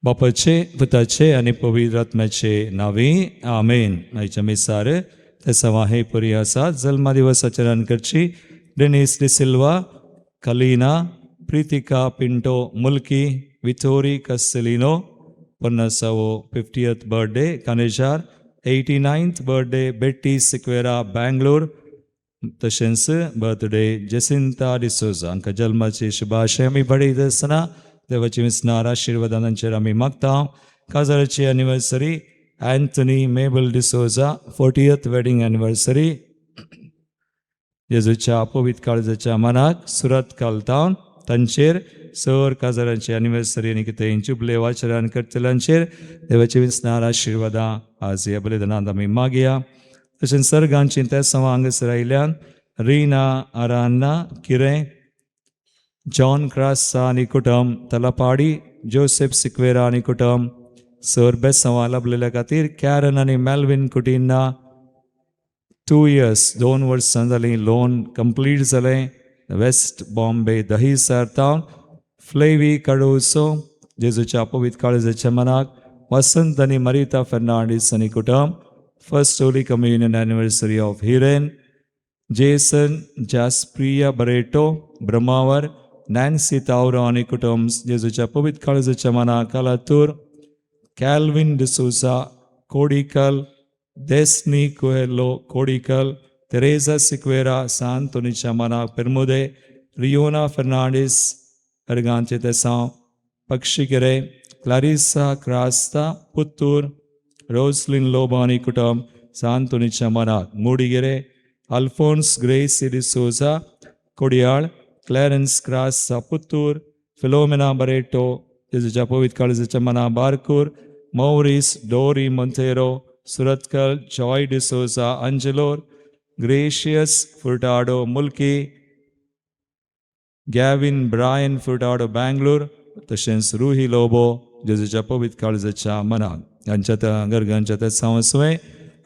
बापाचे, पुताचे आनी पवित्र आत्म्याचे नांवी, आमेन. आयच्या मिसार तेसांवा हे परी आसा. जल्मा दिवस आचरण करची डेनिस डिसिल्वा, कलिना, प्रितिका पिंटो, मुल्की, विटोरी कस्सेलिनो, 50वो 50th birthday Kanajar, 89th birthday Betty Sequeira, Bangalore, तशेंच बर्थडे जेसिंता डिसोजा. हांकां जल्माची शुभाशय आमी बडयत आसतना देवाची विसनार आशिर्वादांचेर आमी मागता. काजाराची anniversary Anthony Mabel D'Souza, 40th wedding anniversary, जेजूच्या पवित्र काळजाच्या मनाक सुरतकल तावन तांचेर सर काजारांची एनिवर्सरी आनी कितें जुबले आचरण करतल्यांचेर देवाची विसनार आशिर्वादां आज ह्या बलिदानांत आमी मागया. तशेंच सर्गांची तेसांवां हांगासर आयल्यान रिना आरान्ना किरें, जॉन क्रासा आनी कुटुंब तलापाडी, जोसेफ सिक्वेरा आनी कुटुंब, सर बेसांवां लाभलेल्या खातीर कॅरन आनी मेल्विन कुटिन्ना, 2 इयर्स, 2 वर्सां जालीं लोन कंप्लीट जालें, वेस्ट बॉम्बे दहीसर तावन फ्लेवी कडोसो, जेजूच्या पवित्र काळजाच्या मनाक वसंत आनी मरिता फेर्नांडीस आनी कुटुंब, first Holy Communion anniversary of Hiren, Jason Jaspriya Barreto, Brahmavar, Nancy तावरो आनी कुटुंब, जेजूच्या पवित्र काळजाच्या मनाक कालातूर, कॅल्विन डिसोजा, कोडिकल, देस्नी कुहेलो, कोडिकल, तेरेजा सिक्वेरा, सांतोनीच्या मनाक पेरमुदे, रियोना फेर्नांडीस, अर्गांचे तेसांव पक्षिकेरे, क्लारिसा क्रास्ता, पुत्तूर, रोजलिन लोबो आनी कुटुंब, सांतोनीच्या मनाक मुडिगेरे, अल्फोन्स ग्रेसी डिसोजा, कोडियाळ, क्लॅरन्स क्रास्ता, पुत्तूर, फिलोमेना बरेटो, जेजूच्या पवित्र काळजाच्या मना बारकूर, मौरीस डोरी मोंतेरो, सुरतकल, जॉय डिसोजा, अंजलोर, ग्रेशियस फुर्टाडो, मुल्की, गॅविन ब्रायन फुर्टाडो, बँगलोर, तशेंच रुही लोबो, जेजूच्या पवित्र काळजाच्या मनाक. हांच्या त्या गर्गांच्या त्या सुवें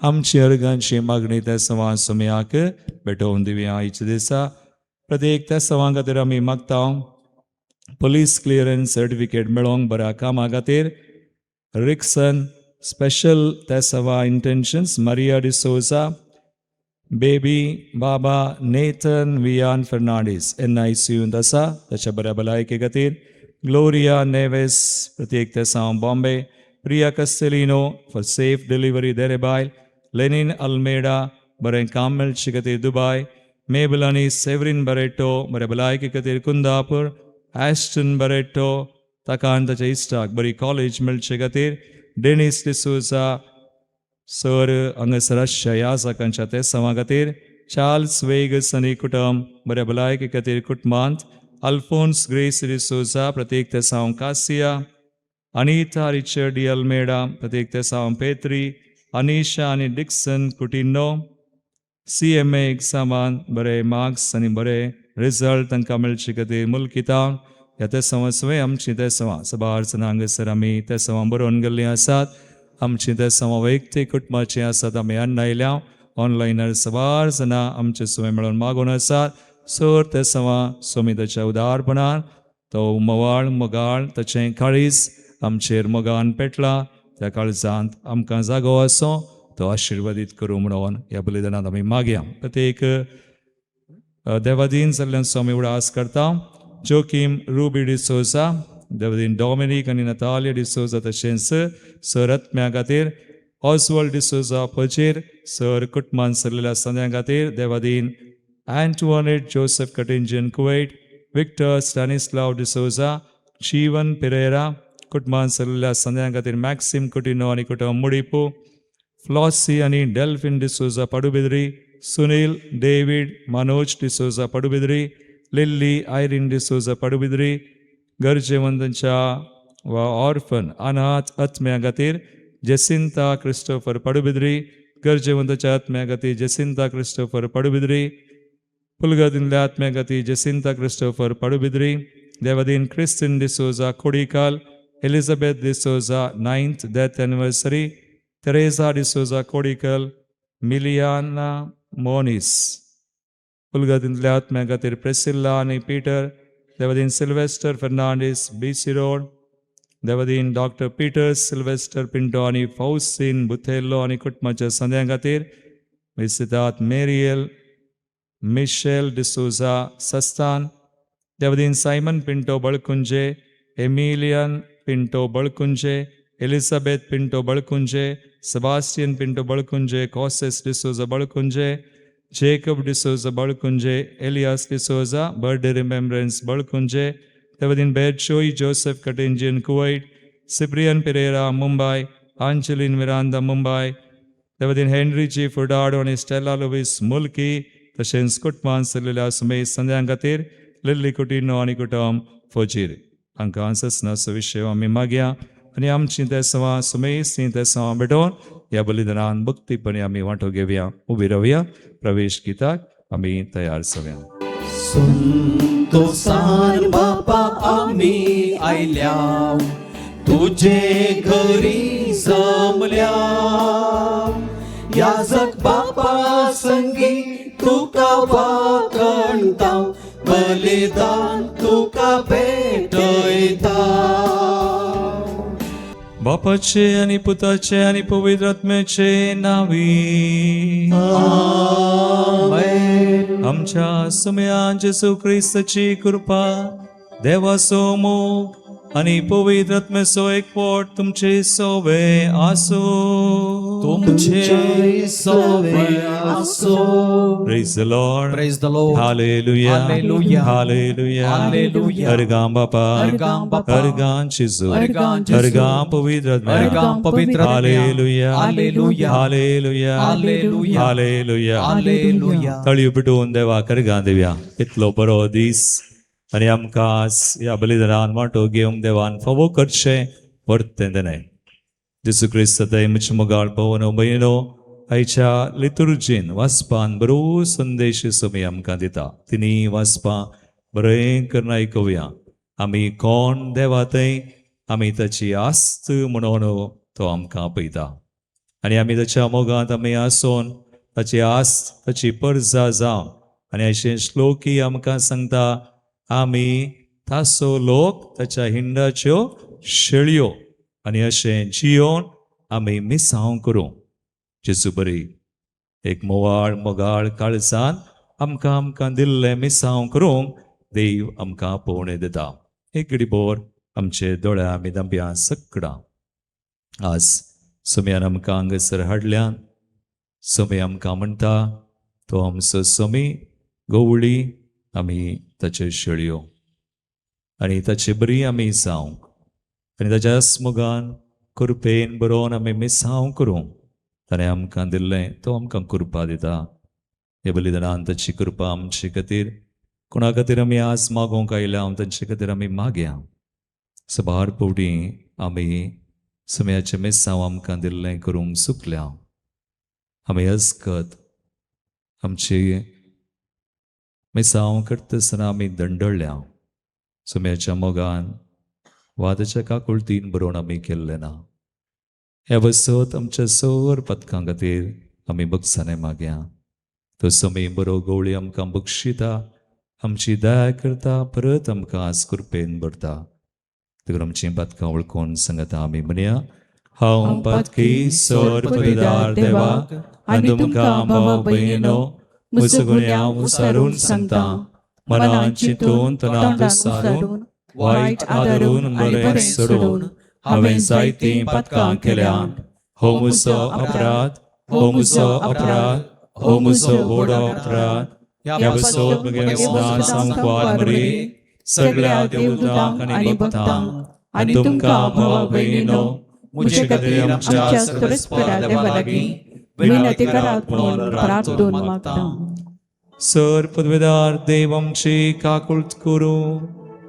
आमची अर्गांची मागणी त्या सवां सुमयाक भेटोवन दिवया. आयच्या दिसा प्रत्येक त्या सवां खातीर आमी मागता, पोलीस क्लियरन्स सर्टिफिकेट मेळोवंक, बऱ्या कामा खातीर रिक्सन, स्पेशल त्या सवा इंटेन्शन्स मारिया डिसोजा, बेबी बाबा नेथन वियान फेर्नांडीस एनआयसीयूंत आसा, ताच्या बऱ्या भलायके खातीर, ग्लोरिया नेवेस, प्रत्येक तेसांव Bombay, Priya Castelino for safe delivery Derebail, Lenin Almeida, बरें काम मेळचे खातीर दुबाय, मेबल आनी सेवरीन बरेटो, बऱ्या भलायके खातीर कुंदापूर, ॲस्टन बरेटो, ताका आनी ताच्या इश्टाक बरी कॉलेज मेळचे खातीर, डेनिस डिसोजा सर हांगासर आसच्या याजकांच्या तेसांवा खातीर, चार्ल्स वेगस आनी कुटुंब, बऱ्या भलायके खातीर कुटुंबांत, अल्फोन्स ग्रेस डिसोजा, प्रत्येक तेसांव कासिया, अनिता रिचर्ड डी अल्मेडा, प्रत्येक तेसांव पेत्री, अनिशा आनी डिक्सन कुटिनो, सीएमए एग्जामान बरे मार्क्स आनी बरे रिजल्ट तांकां मेळचे खातीर मुल्किता. ह्या तेसांवा सुवें आमची तेसांवां सबार जाणां हांगासर आमी तेसांवां बरोवन गेल्लीं आसात. आमची तेसांवां वैयक्तीक कुटुंबाचीं आसात, आमी हाडून आयल्या. ऑनलायनार सबार जाणां आमचे सुवें मेळोवन मागून आसात. सर तेसांवां स्वामी ताच्या उदारपणान तो मोवाळ मोगाळ ताचें काळीज आमचेर मोगान पेटला, त्या काळजांत आमकां जागो आसो, तो आशिर्वादीत करूं म्हणून ह्या बलिदानांत आमी मागया. प्रत्येक देवादीन जाल्ल्यान स्वामी उडास करता जोकीम रुबी डिसोजा, देवादीन डॉमिनीक आनी नतालिया डिसोजा, तशेंच सर आत्म्या खातीर ऑसवल्ड डिसोजा पचेर, सर कुटुंबान सरलेल्या संद्या खातीर देवादीन अँटोनेट जोसेफ कटिंजन, कुवैट, विक्टर स्टॅनिस्लाव डिसोजा, जीवन पिरेरा, कुटुंबान सरलेल्या संद्या खातीर मॅक्सिम कुटिनो आनी कुटुंब मुडिपू, फ्लॉसी आनी डेल्फिन डिसोजा, पडुबिद्री, सुनील डेवीड मनोज डिसोजा, पडुबिद्री, लिल्ली आयरीन डिसोजा, पडुबिद्री, गरजेवंतांच्या वा ऑर्फन अनाथ आत्म्या खातीर जेसिंता क्रिस्टोफर, पडुबिद्री, गरजेवंताच्या आत्म्या खातीर जेसिंता क्रिस्टोफर, पडुबिद्री, पुलगदिनल्या आत्म्या खातीर जेसिंता क्रिस्टोफर, पडुबिद्री, देवादीन Christine D'Souza, Kodikal, Elizabeth D'Souza, 9th death anniversary, Teresa D'Souza, Kodikal, Miliana Moniz, पुलगतींतल्या आत्म्या खातीर प्रेसिल्ला आनी पीटर, देवादीन सिल्वेस्टर फेर्नांडीस, बीसी रोड, देवादीन डॉक्टर पीटर सिल्वेस्टर पिंटो आनी फौसीन बुथेल्लो आनी कुटुंबाच्या संद्यां खातीर, मिसितात मेरियल मिशेल डिसोजा सस्तान, देवदीन Simon Pinto Balkunje, Emilian Pinto Balkunje, Elizabeth Pinto Balkunje, Sebastian Pinto Balkunje, causes D'Souza Balkunje, Jacob D'Souza Balkunje, Elias D'Souza birthday remembrance Balkunje, देवदीन बेडशोई Joseph Katinjan Kuwait, Cyprian Pereira Mumbai, Angeline Miranda Mumbai, देवदीन Henry G Furtado आनी Stella Luis मुल्की तशेंच कुटुंबान चलिल्ल्या सुमेश संद्यां खातीर, Lillie Coutinho आनी कुटुंब फोजीर हांकां ससनाचो विशय आमी मागया आनी आमचीं तेसवां सुमेस तीं तेसवां भेटोवन ह्या बलिदानान भक्तीपणी आमी वांटो घेवया. उबी रावया, प्रवेश गीताक आमी तयार जावया. संतोसान बापा आमी आयल्या, तुजे घरी जमल्या. याजक बापा संगी तुका वाकणता, बलिदान तुका भेटयता. बापाचे आनी पुताचे आनी पवित्र आत्म्याचे नावी. आमेन. आमच्या सुम्या जेजू क्रिस्ताची कृपा, देवाचो मोग आनी पवित्र आत्म्याचो एकवट तुमचे सोवे आसूं. तुमचे सवे आसो. Praise the Lord. Praise the Lord. Hallelujah. Hallelujah. Hallelujah. Hallelujah. अर्गां बापा. अर्गां बापा. अर्गां जेजू. अर्गां जेजू. अर्गां पवित्र आत्म्या. अर्गां पवित्र आत्म्या. Hallelujah. Hallelujah. Hallelujah. Hallelujah. Hallelujah. Hallelujah. तळयो पिटून देवाक अर्गां दिवया. इतलो बरो दीस आनी आमकां आज ह्या बलिदानान वांटो घेवंक देवान फावो करचें परतें दिलें. जेजू क्रिस्त थंय म्हज्या मोगाळ भोवन भयणो, आयच्या लितुर्जीन वाचपान बरो संदेश समी आमकां दिता. तिनी वाचपां बरें करून आयकुया. आमी कोण देवा थंय आमी ताची आस्त म्हणून तो आमकां आपयता आनी आमी ताच्या मोगांत आमी आसून ताची आस्त ताची परजा जावन आनी अशें श्लोकी आमकां सांगता, आमी तासो लोक ताच्या हिंडाच्यो शेळयो आनी अशें जियोन आमी मिसांव करूं. जेजू बरी एक मोवाळ मोगाळ काळजान आमकां आमकां दिल्लें मिसांव करूंक देव आमकां आपोवणें दिता. एक घडी बोर आमचे दोळ्या आमी दांब्या सकडां. आज सोम्यान आमकां हांगासर हाडल्यान. सोमी आमकां म्हणटा, तो आमचो सोमी गवळी, आमी ताच्यो शेळयो आनी ताचे बरी आमी जावंक आनी ताच्या मोगान कृपेन बरोवन आमी मिसांव करूंक ताणें आमकां दिल्लें तो आमकां कृपा दिता. हे बलिदानान ताची कृपा आमचे खातीर, कोणा खातीर आमी आज मागोवंक आयल्या तांचे खातीर आमी मागया. सबार फावटी आमी समयाचें मिसांव आमकां दिल्लें करूंक चुकल्या. आमी अस्कत आमची मिसांव करतासतना आमी दंडळ्या. समयाच्या मोगान वा ताच्या काकुळतीन बरोवन आमी केल्लें ना. ह्या बसत आमच्या सर पथकां खातीर आमी बक्षाने मागया. तो समी बरो गवळी आमकां बक्षिता, आमची दया करता, परत आमकां आज कृपेन भरता. देखून आमचीं पातकां वळखून सांगता आमी म्हणया, हांव पातकी सोर पदवीदार देवा आनी तुमकां भाव भयणीनो म्हजो गुन्यांव उसारून सांगता. मनान चिंतून तणांत सारून वायट आदरून बरें सोडून हांवें जायतीं पातकां केल्यांत. हो म्हजो अपराध, हो म्हजो अपराध, हो म्हजो व्हड अपराध. ह्या बसोत म्हगे सदां सांकवार मरी, सगळ्या देवदूतांक आनी भक्तांक आनी तुमकां भाव भयणीनो म्हजे खातीर आमच्या सर्वेस्परा देवा लागीं विनंती करात म्हणून प्रार्थून मागता. सर पदवेदार देव आमची काकुळट करूं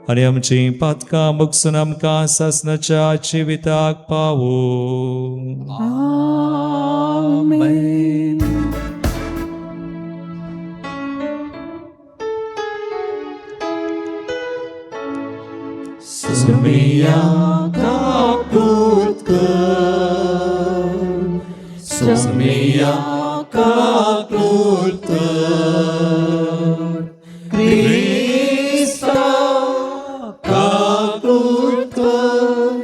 आनी आमची पातकां बगसून आमकां सासनाच्या जिविताक पावो. आमेन. सुमिया काकूत कर, सुमिया काकूत कर, क्रिस्ता काकूत कर,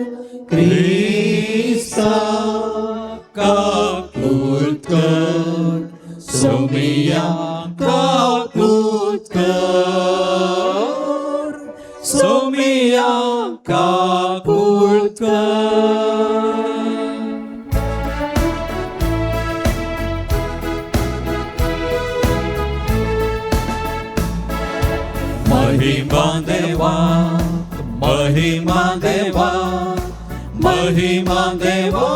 क्रिस्ता काकूत कर, सोमिया काकूत कर, सोमिया काकूत कर. महिमा देवा, महिमा देवा, महिमा देवा,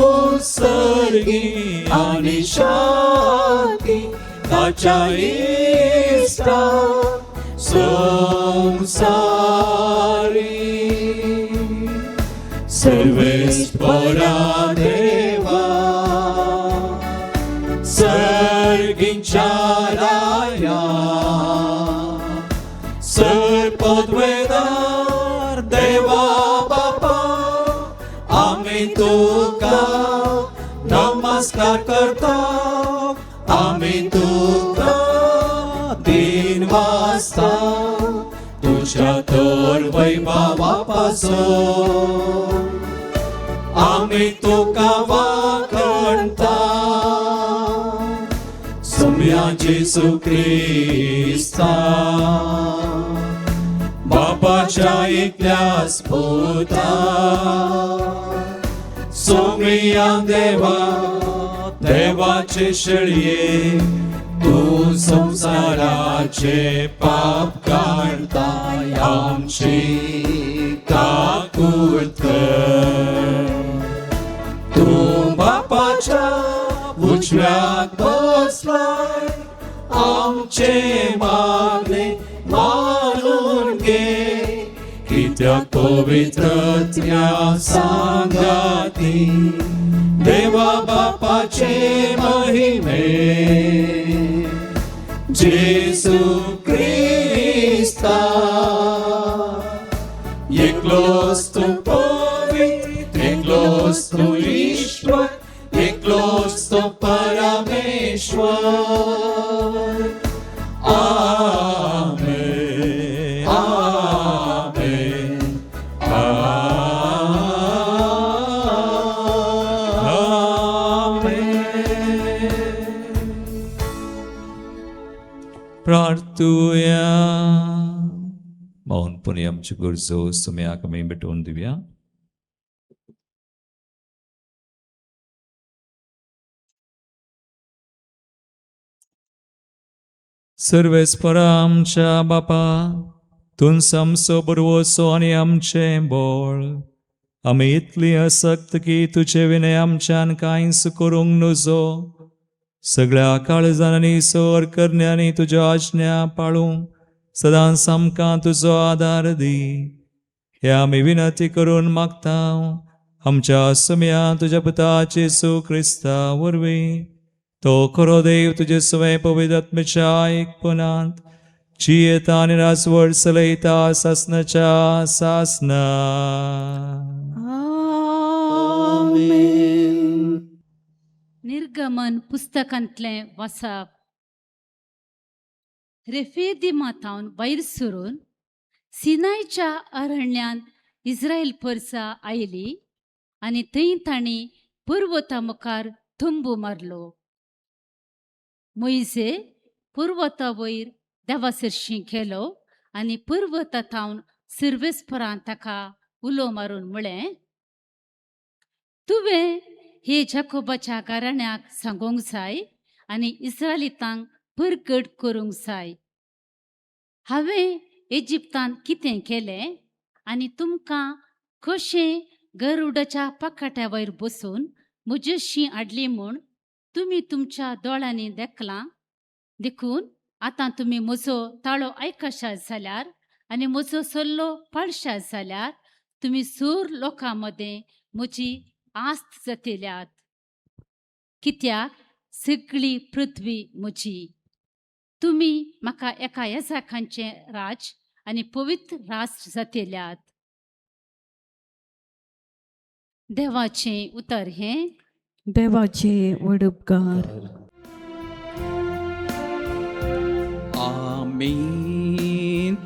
उत्सर्गी आणि शांती ताच्या इष्टा संसारी. सर्वेस्परा देवा, सर्गींच्या राया, सर्पद्वेदार देवा बापा, आम्ही तुका नमस्कार करता, आम्ही तुका दिन वाजता, तुझ्या तर वैभवापासून आम्ही तुका वाखणता. सुम्या जेसू क्रिस्ता, बापाच्या एकल्याच पुता, सोमिया देवा, देवाचे शेळये, तू संसाराचे पाप काढताय, आमची काकूत कर. तू बापाच्या उजव्याक बसलाय, आमचे मागणे मानून घे, कित्याक पवित्र त्या सांगाती देवा बापाचे महिमे, जेसू क्रिस्ता, एकलोच तूं पवित्र, एकलोच तूं ईश्वर, एकलोच तूं परमेश्वर. आमेन, आमेन, आमेन. प्रार्थुया. मौनपणी आमच्यो गरजो सुम्याक आमी भेटोवन दिवया. सर्वेस्परा आमच्या बापा, तूं आमचो बरवसो आनी आमचें बळ. आमी इतली असक्त की तुजे विनय आमच्यान कांयच करूंक नजो. सगळ्या काळजान आनी सर करण्यांनी तुज्यो आज्ञा पाळूंक सदांच आमकां तुजो आदार दी. हे आमी विनंती करून मागता आमच्या सुम्या तुज्या पुता जेसू क्रिस्ता वरवीं. तो खरो देव तुजे सवें पवित्र आत्म्याच्या एकपणांत जियेता आनी राजवट चलयता सासनाच्या सासना. आमेन. निर्गमन पुस्तकांतलें वाचप. रेफेदिमाथावन भायर सरून सिनायच्या अरण्यांत इस्रायल परसा आयली आनी थंय तांणी पर्वता मुखार तंबू मारलो. मोयजे पर्वता वयर देवा सरशीं गेलो आनी पर्वता थावन सर्वेस्परान ताका उलो मारून म्हळें, तुवें हे जाकोबाच्या घराण्याक सांगूंक जाय आनी इस्रायलितांक परगट करूंक जाय. हांवें इजिप्तांत कितें केलें आनी तुमकां कशें गरुडाच्या पाखाट्या वयर बसून म्हजेशी हाडली म्हूण तुमी तुमच्या दोळ्यांनी देखलां. देखून आतां तुमी म्हजो ताळो आयकशात जाल्यार आनी म्हजो सल्लो पाळशात जाल्यार तुमी सूर लोकां मदें म्हजी आस्त जातल्यात. कित्याक सगळी पृथ्वी म्हजी. तुमी म्हाका एका येजाखांचें राज आनी पवित्र राष्ट्र जातल्यात. देवाचें उतर हें. देवाचे व्हड उपकार. आमी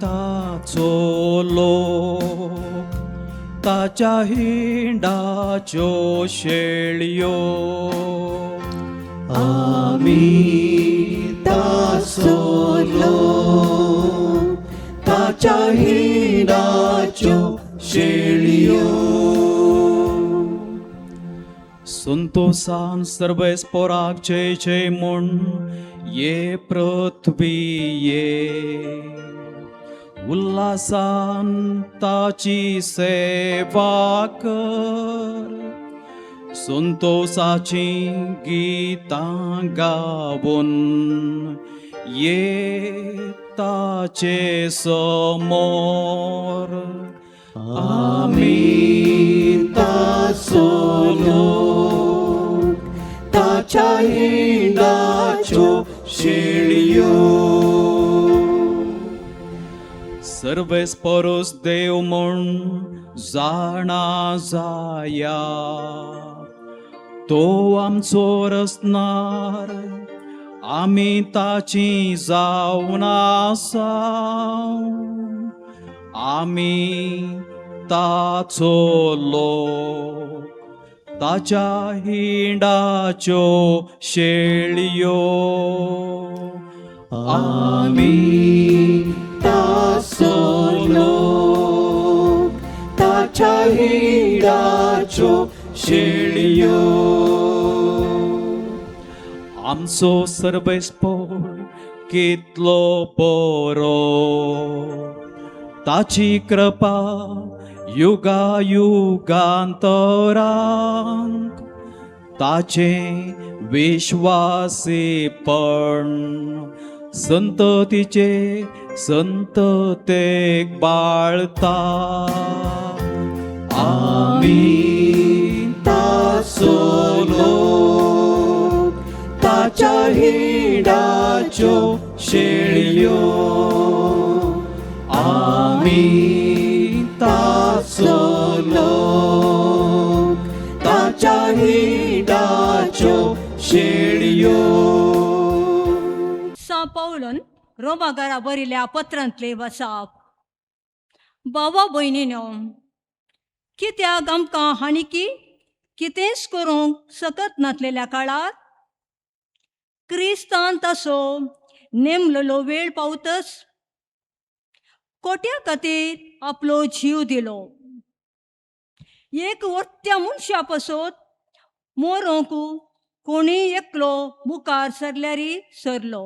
ताचो लोक, ताच्या हिंडाच्यो शेळयो. आमी ताचो लोक ताच्या हिंडाच्यो शेळयो. संतोसान सर्वेस्पोराक जय जय म्हूण ये पृथ्वी ये, उल्हासान ताची सेवा कर, संतोसाची गितां गावन ये ताचे समोर. आमी ताचो लोक ताच्या हिंडाच्यो शेळयो. सर्वेस्पोरूस देव म्हूण जाणा जाया, तो आमचो रचणार, आमी ताची जावन आसा, आमी ताचो लोक ताच्या हिंडाच्यो शेळयो. आमी ताचो लोक ताच्या हिंडाच्यो शेळयो. आमचो सर्वेस्पोर कितलो बरो, ताची कृपा युगा युगांतरांक, ताचें विश्वासीपण संततीचे संततेक बाळता. आमी ताचो लोक ताच्या हिंडाच्यो शेळयो. आमी ताचो लोक ताच्या हिंडाच्यो शेळयो. सां पावलून रोमाघरा बरयल्या पत्रांतले वसाप. बाबा भयणीनो, कित्याक आमकां हानिकी कितेंच करूंक सकत नासलेल्या काळार क्रिस्तान तसो नेमलेलो वेळ पावतच कोट्या खातीर आपलो जीव दिलो. एक वट्ट्या मनशा पासत मोरोंक कोणी एकलो मुखार सरल्यारी सरलो,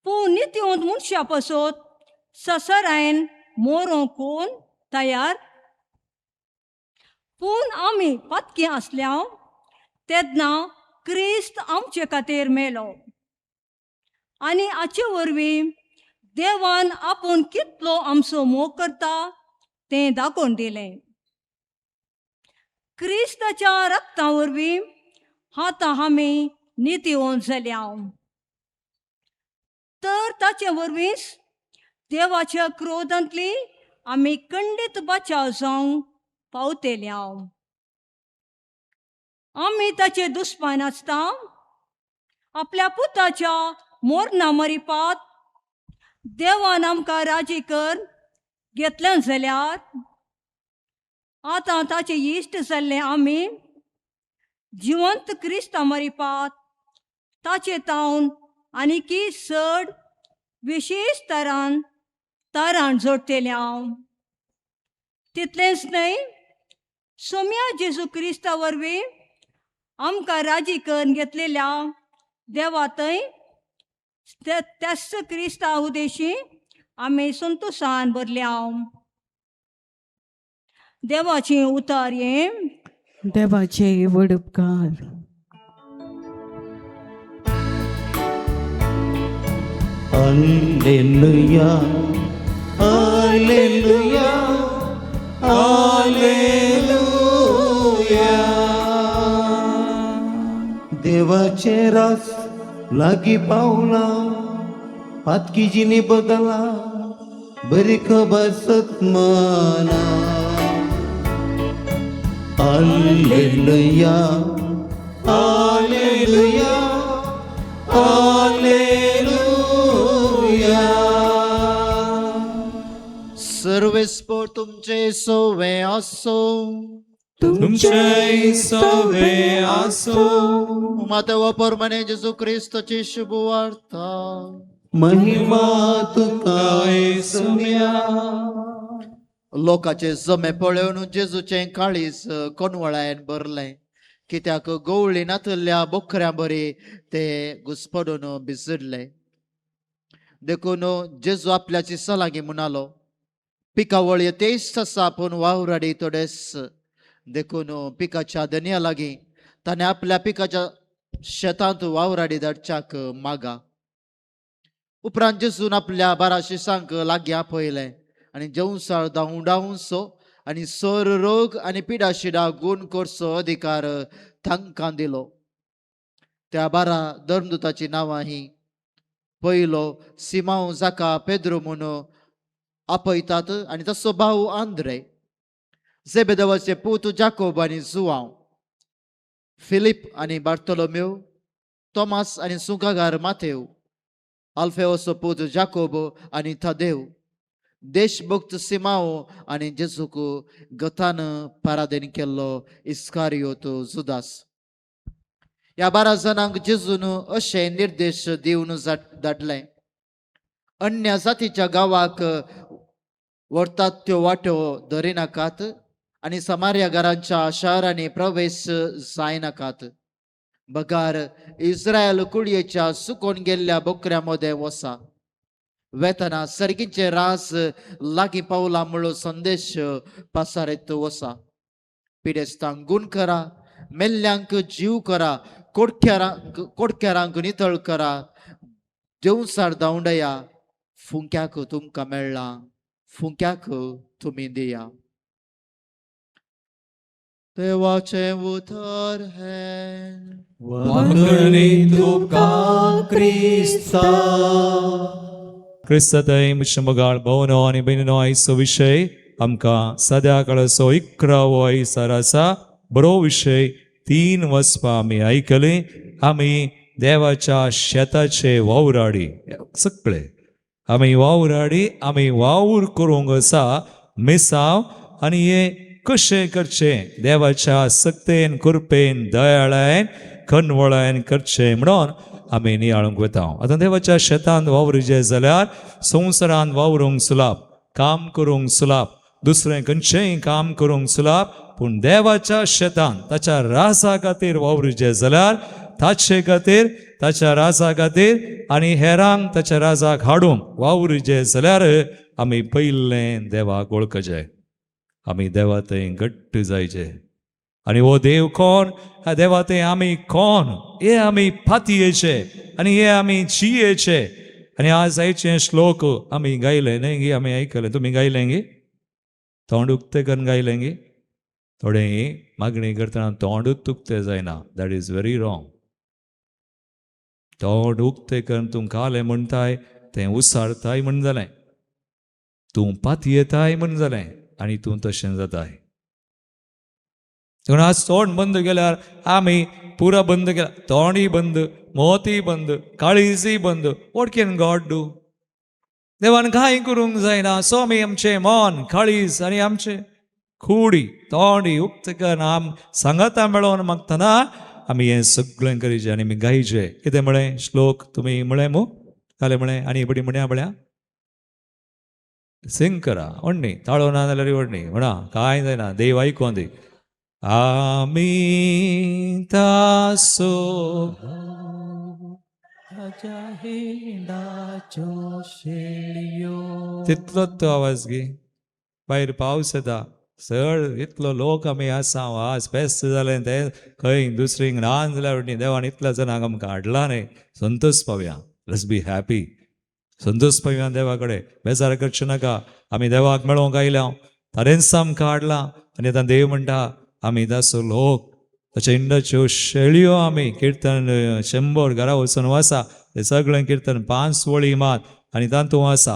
पूण नित्योंत मनशा पासत ससरायन मोरोंक कोण तयार. पूण आमी पातकी आसल्या तेन्ना क्रिस्त आमचे खातीर मेलो आनी हाचे वरवीं देवान आपूण कितलो आमचो मोग करता तें दाखोवन दिलें. क्रिस्ताच्या रक्ता वरवीं आतां आमी नितीवंत जाल्या, तर ताचे वरवींच देवाच्या क्रोधांतली आमी खंडीत बचाव जावंक पावतल्या. आमी ताचे दुस्मान आसता आपल्या पुताच्या मोरना मरिपात देवान आमकां राजी कर घेतल्यान जाल्यार आतां ताचे इश्ट जाल्ले आमी जिवंत क्रिस्ता मरिपात ताचे तावन आनीकी चड विशेश तरान तारान जोडटेल्या. तितलेंच न्हय, सोम्या जेजू क्रिस्ता वरवीं आमकां राजी करून घेतलेल्या देवा थंय त्याच क्रिस्ता उदेशी आमी संतोशान भरल्या. देवाची उतार हें. देवाचे व्हड उपकार. Alleluia, alleluia, alleluia. देवाचे रास लागीं पावला, पातकी जिणी बदला, बरी खबर सतमना. Alleluia, alleluia, alleluia. सर्वेस्पोराक सर्वेस्पोर तुमचे सोवे आसो. तुमचेय सवे आसो. मातेव परमाने जेजू क्रिस्तची शुभ वार्ता. महिमा तुका सुम्या. लोकाचे जमे पळोवन जेजूचें काळीज कोनवळायन भरलें, कित्याक गवळी नातल्या बोकऱ्यां बरी ते घुसपडून भिजडले. देखून जेजू आपल्याची सलागी म्हणालो, पिकावळ तेच आसा पूण वावराडी थोडेच. देखून पिकाच्या धनया लागीं ताणें आपल्या पिकाच्या शेतांत वावराडी धाडच्याक मागा. उपरांत जेजून आपल्या 12 शिसांक लागीं आपयलें आनी जेवसाळ धांवडावचो आनी सोर रोग आनी पिडाशिडा गुण करचो अधिकार तांकां दिलो. त्या 12 धर्मदूताची नांवां ही: पयलो सिमांव, जाका पेद्रू म्हूण आपयतात आनी तसो भाव आंद्रे, जेबेदेवाचे पूत जाकोब आनी जुवांव, फिलीप आनी बार्तोलोमेव, तोमास आनी सुंकागार मातेव, आल्फेवसो पूत जाकोब आनी थादेव, देशभक्त सिमांव आनी जेजूक गतान पारादेन केल्लो इस्कारियोत जुदास. ह्या 12 जाणांक जेजून अशे निर्देश दिवन धाडले, अन्य जातीच्या गांवाक व्हरतात त्यो वाट्यो धरिनाकात आनी समार्या घरांच्या शारांनी प्रवेश जायनाकात, बगार इस्रायल कुळयेच्या सुकोन गेल्ल्या बोकऱ्यां मदें वसा. वेतना सर्गीचे रास लागीं पावला म्हणलो संदेश पासारीत वसा. पिडेस्तांक गुण करा, मेल्ल्यांक जीव करा, कोडक्यारांक कोडक्यारांक नितळ करा, देवसार धांवडया. फुंक्याक तुमकां मेळ्ळां, फुंक्याक तुमी दिया. देवाचें उतर हें. वाखणी तुका क्रिस्ता. क्रिस्तय मोगाळ भोवनो आनी भयणीनो, आयचो विशय आमकां सद्या काळाचो 11वो आयसार आसा. बरो विशय, 3 वचपा आमी आयकली. आमी देवाच्या शेताचे वावराडी, सगळे आमी वावराडी, आमी वावर करूंक आसा मिसांव. आनी हे कशें करचें? देवाच्या सक्तेन, कृपेन, दयाळायन, कनवळायन करचें म्हणून आमी नियाळूंक वता. आतां देवाच्या शेतांत वावरुचें जाल्यार संवसारांत वावरूंक सुलाप, काम करूंक सुलाप, दुसरें खंयचेंय काम करूंक सुलाप, पूण देवाच्या शेतांत ताच्या राजा खातीर वावरुचें जाल्यार ताचे खातीर, ताच्या राजा खातीर आनी हेरांक ताच्या राजाक हाडूंक वावरुचें जाल्यार आमी पयलें देवाक वळखचें, आमी देवा थंय घट्ट जायचे. आनी हो देव कोण, ह्या देवा थंय आमी कोण हे आमी पातयेचे आनी हे आमी जियेचे. आनी आज आयचे श्लोक आमी गायले न्हय गी? आमी आयकले, तुमी गायले गी? तोंड उक्तें करून गायलें गी? थोडे मागणी करतना तोंडूच उक्तें जायना. That is very wrong. तोंड उक्तें करून तूं कालें म्हणटाय, तें उसारताय म्हण जालें, तूं पातयेताय म्हण जालें आनी तूं तशें जाताय. पूण आज तोंड बंद केल्यार आमी पुरा बंद केला, तोंडय बंद, मोतय बंद, काळीजय बंद. What can God do? देवान कांय करूंक जायना. सो आमी आमचें मन, काळीज आनी आमचें कुडी, तोंडी उक्तें करून आम सांगाता मेळोवन मागतना आमी हें सगळें करीचें आनी आमी गायचें. कितें म्हळें श्लोक तुमी म्हळें मू कालें म्हळें आनी बडी म्हण्या म्हळ्या सिंग करा व्हडनी ताळो ना जाल्यार व्हडनी म्हणा, कांय जायना, देव आयकों दी. आमी तासो ताच्या हिंडाच्यो शेळयो. तितलोच तो आवाज गी. भायर पावस येता चड, इतलो लोक आमी आसा. आज फेस्त जालें तें खंय दुसरींक ना जाल्यार न्ही, देवान इतल्या जाणांक आमकां हाडला न्ही. Santosh पावया. Let's be happy. Santosh पावया देवा कडेन, बेजार करचें नाका. आमी देवाक मेळोवंक आयल्या, ताणेंच आमकां हाडला. आनी आतां देव म्हणटा आमी ताचो लोक, ताच्या इंडाच्यो शेळयो आमी. किर्तन 100 घरा वचून आसा तें सगळें किर्तन 5 वळी मात आनी तातूंत आसा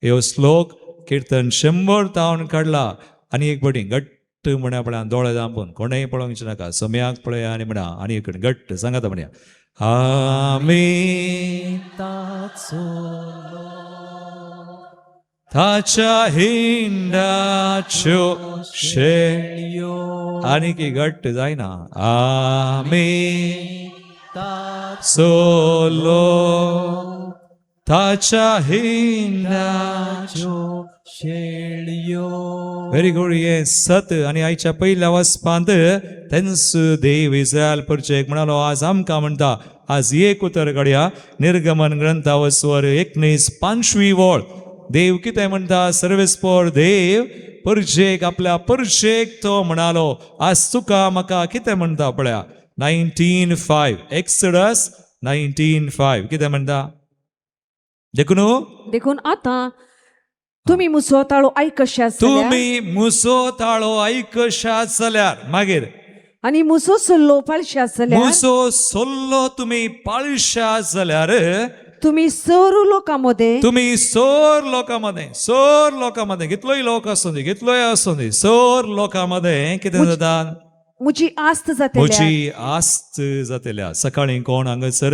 ह्यो श्लोक. किर्तन 100 तावन काडला. आनी एक पटी घट्ट म्हणा पळया, दोळे दांपून, कोणेय पळोवंक नाका, सम्याक पळया आनी म्हणा. आनी एक घट्ट सांगाता म्हणया, आमी ताचो लोक. ताच्या हिंडाच्यो शेळयो आनी की घट्ट जायना. आमी सोलो ताच्या हिंडाच्यो शेळयो. Very good. हे सत. आनी आयच्या पयल्या वचपांत तेंच देव इस्रायल परचेक म्हणालो, आज आमकां म्हणटा. आज एक उतर काडया, निर्गमन ग्रंथा वसवर 19 5वी वळ. देव कितें म्हणटा? सर्वेस्पोर देव परजेक, आपल्या परजेक तो म्हणालो. आज तुका म्हाका कितें म्हणटा पळया. 19:5, एक्सडस 19:5 कितें म्हणटा? देखून देखून आतां तुमी मुसो ताळो आयकशात जाल्यार तुमी मुसो ताळो आयकशात जाल्यार, मागीर आनी मुसो सल्लो पाळशात जाल्यार, मुसो सोल्लो तुमी पाळशात जाल्यार, तुमी सर्व लोकां मदें, तुमी सोर लोकां मदें, सोर लोकां मदें, कितलोय लोक आसूं दी, कितलोय आसूं दी, सोर लोकां मदें कितें जाता? म्हजी आस्त जातल्या. म्हजी आस्त जातल्या. सकाळीं कोण हांगासर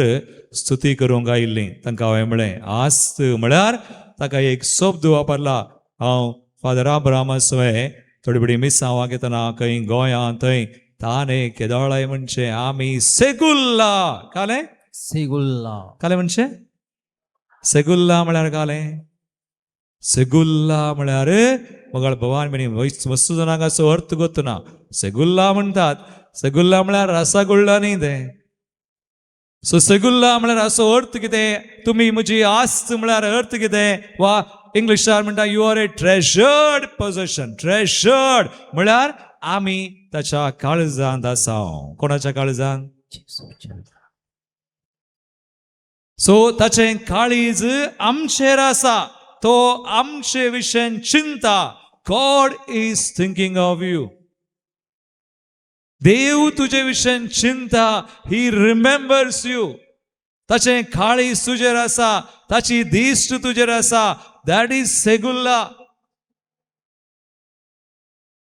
स्तुती करूंक आयिल्लीं, तांकां हांवें म्हळें, आस्त म्हळ्यार ताका एक शब्द वापरला. हांव फादर आब्रामा सवें थोडी बडी मिसांव घेतना खंय गोंयांत, थंय ताणें केदोळाय म्हणचें, आमी सेगुल्ला कालें. सेगुल्ला. कालें म्हणचें सेगुल्ला म्हळ्यार कालें. सेगुल्ला म्हळ्यार मगाळ भवान म्हणी वस्तू जाणांक असो अर्थ गोतना. सेगुल्ला म्हणटात, सेगुल्ला म्हळ्यार रसगुल्ला न्ही तें. सो सेगुल्ला म्हळ्यार असो अर्थ कितें? तुमी म्हजी आस्त म्हळ्यार अर्थ कितें? वा इंग्लिशान म्हणटा, you are a treasured possession. Treasured म्हळ्यार आमी ताच्या काळजांत आसा. कोणाच्या काळजांत? सो ताचें काळीज आमचेर आसा. तो आमचे विशयन चिंता. God is thinking of you. देव तुजे विशयन चिंता. He remembers you. ताचें काळीज तुजेर आसा, ताची दिश्ट तुजेर आसा. That is सेगुल्ला.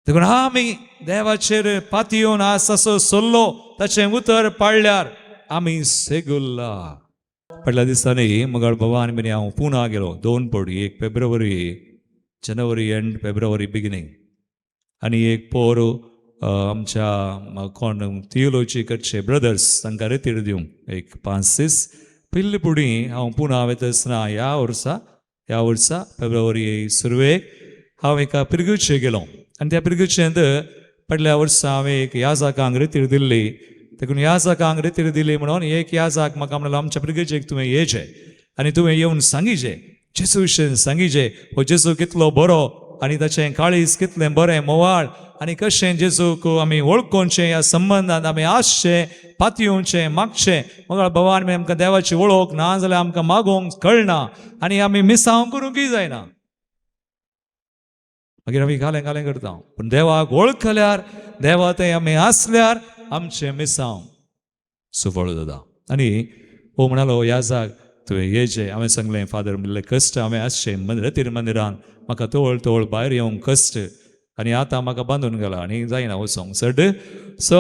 देखून आमी देवाचेर पातयेवन आस असो सोल्लो ताचें उतर पाळल्यार आमी सेगुल्ला. फाटल्या दिसांनी मगाळ भवान बी हांव पुना गेलो दोन फावटी, एक फेब्रुवारी, जनवरी एंड फेब्रुवारी बिगिनींग. आनी एक पोर आमच्या कोण थियोलॉजी करचे ब्रदर्स, तांकां रेतीर दिवंक एक 5 दीस. पयले फुडें हांव पुना वता आसतना ह्या वर्सा फेब्रुवारी सुरवेक हांव एका पिरगुचे गेलो. आनी त्या पिरगुचेंत फाटल्या वर्सा हांवें एक याजाकांक रेतीर दिल्ली. देखून याजाकांक रेतीर दिली म्हणून एक याजाक म्हाका म्हणलो, आमच्या पिरगुचेक तुवें येचें आनी तुवें येवन सांगिचें, जेजू विशयन सांगिचें, हो जेजू कितलो बरो आनी ताचें काळीज कितलें बरें मोवाळ आनी कशें जेजूक आमी वळखोवचें, ह्या संबंदान आमी आसचें, पातयेवचें, मागचें. मग भवान आमकां देवाची वळख ना जाल्यार आमकां मागोवंक कळना आनी आमी मिसांव करूंकय जायना. मागीर आमी घालें घालें करता. पूण देवाक वळखल्यार, देवा थंय आमी आसल्यार आमचें मिसांव सुफळ जाता. आनी हो म्हणालो, ह्या जाग तुवें येचें. हांवें सांगलें, फादर, म्हणलें कश्ट हांवें आसचें रतीर मंदिरान म्हाका तवळ तवळ भायर येवंक कश्ट आनी आतां म्हाका बांदून गेला आनी जायना वचोंक चड. सो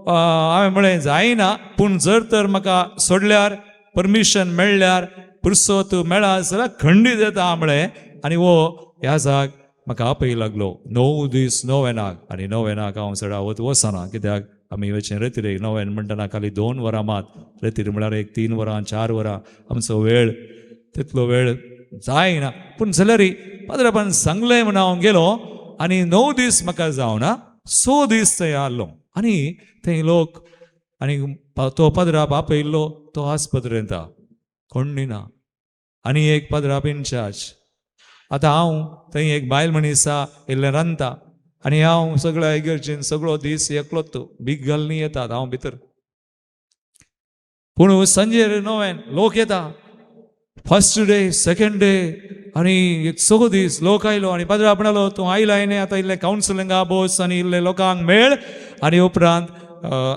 हांवें म्हळें जायना, पूण जर तर म्हाका सोडल्यार, परमिशन मेळ्ळ्यार, पुरसोत मेळा जाल्यार खंडीत येता म्हळें. आनी हो ह्या जाग म्हाका आपय लागलो 9 दीस नोवेनाक. आनी नोवेनाक हांव चडावत वचना, कित्याक आमी वचें रेतिरेक नोवेन म्हणटना खाली 2 वरां मात रेतीर, म्हळ्यार एक 3 वरां 4 वरां आमचो वेळ, तितलो वेळ जायना. पूण जाल्यारय पाद्रापान सांगलें म्हूण हांव गेलो आनी 9 दीस म्हाका जावना, 6 दीस थंय आहलो. आनी थंय लोक आनी तो पाद्राप आपयल्लो तो आस्पत्रेंत कोण ना आनी एक पाद्राप इनचार्ज. आतां हांव थंय एक बायल मनीस आसा, इल्लें रांदता आनी हांव सगळ्या इगर्जेन सगळो दीस एकलोच, बीग घालून येतात हांव भितर. पूण सांजेर नोवेन लोक येता, फर्स्ट डे, सेकंड डे आनी एक 6 दीस लोक आयलो. आनी पाद्रा म्हणालो, तूं आयला न्ही, आतां इल्लें कावन्सिलिंगा बस आनी इल्लें लोकांक मेळ आनी उपरांत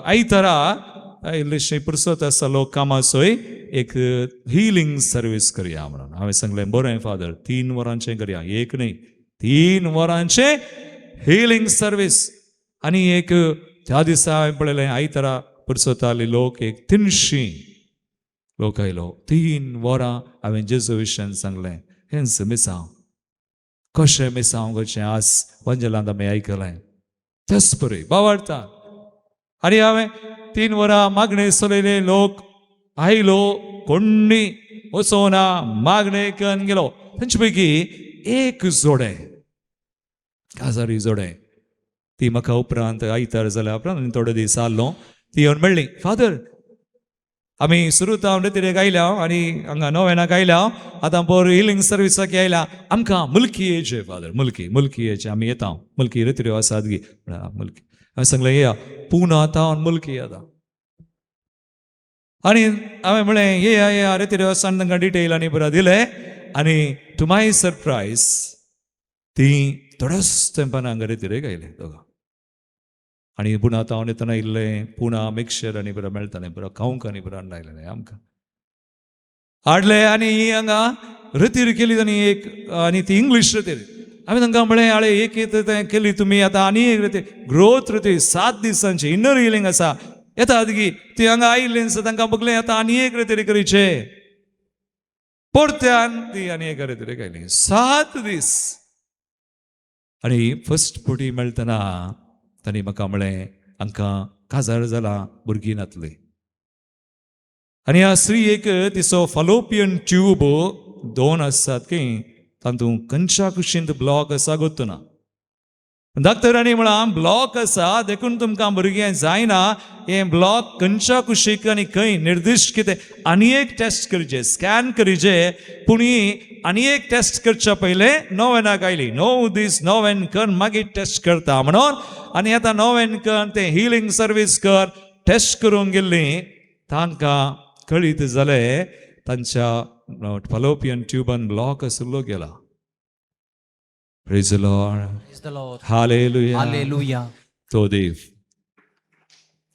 आयतारा इल्लीशी पुरसत आसा लोक कामाचोय, एक हिलींग सर्वीस करया म्हणून. हांवें सांगलें, बरें फादर, 3 वरांचें करया, एक न्ही, 3 वरांचें हिलींग सर्वीस. आनी एक त्या दिसा हांवें पळयलें, आयतारा पुरसताली लोक एक 300 लोक आयलो. 3 वरां हांवें जेजू विशयान सांगलें. हेंच मिसांव. कशें मिसांव करचें आज वंजलांत आमी आयकलें तेच बरी बावडटा. आनी हांवें 3 वरां मागणें चलयलें, लोक आयलो कोण्णी वचोना मागणें करून गेलो. तांचे पैकी एक जोडें काजारी जोडें ती म्हाका उपरांत आयतार जाल्या उपरांत आनी थोडे दीस आसलो ती येवन मेळ्ळी, फादर आमी सुरू हांव रेतिरेक आयल्या आनी हांगा नोवेनाक आयल्या, आतां पोर हिलींग सर्विसाक आयल्या, आमकां मुलकी येयचे फादर, मुलकी मुलकी येयचे, आमी येता मुलकी रेतिऱ्यो आसात गी मुलकी. हांवें सांगलें येया पुना तावन मुलकी येता. आनी हांवें म्हळें येया येया रेतिऱ्यो आसा तांकां डिटेल आनी बरें दिलें. आनी टू my surprise ती थोड्याच तेंपान हांगा रेतिरेक आयले दोगां. आनी पुणा तावन येतना इल्लें पुणा मिक्सचर आनी बरें मेळटालें, बरो खावंक आनी बरें हाडून आयलें आमकां हाडलें. आनी ही हांगा रतीर केली आनी एक आनी ती इंग्लीश रतीर. हांवें तांकां म्हळें आळे एक तें केली तुमी आतां आनी एक रतीर ग्रोथ रतीर 7 दिसांची इनर हिलींग आसा येता गी ती हांगा आयिल्ली तांकां बगलें आतां आनी एक रतीर करीचे परत्यान ती आनी एक रतीर आयली 7 दीस. आनी फर्स्ट पुटी मेळटना तांणी म्हाका म्हळें हांकां काजार जाला भुरगीं नातली. आनी ह्या स्त्रीयेक तिचो फलोपियन ट्यूब 2 आसात की तातूंत खंयच्या कुशींत ब्लॉक आसा गोत्तना. डॉक्टरांनी म्हळां ब्लॉक आसा देखून तुमकां भुरगें जायना, हें ब्लॉक खंयच्या कुशीक आनी खंय निर्दिश्ट कितें आनी एक टेस्ट करचें, स्कॅन करीचे. पूण ही आनी एक टेस्ट करच्या पयलें नोवेनाक आयली, 9 दीस नोवेन कर मागीर टेस्ट करता म्हणून. आनी आतां नोवेन कर तें हिलींग सर्वीस कर टेस्ट करूंक गेल्ली तांकां कळीत जालें तांच्या फलोपियन ट्युबान ब्लॉक आशिल्लो गेला. Praise the Lord. Praise the Lord. Hallelujah. Hallelujah. तो देव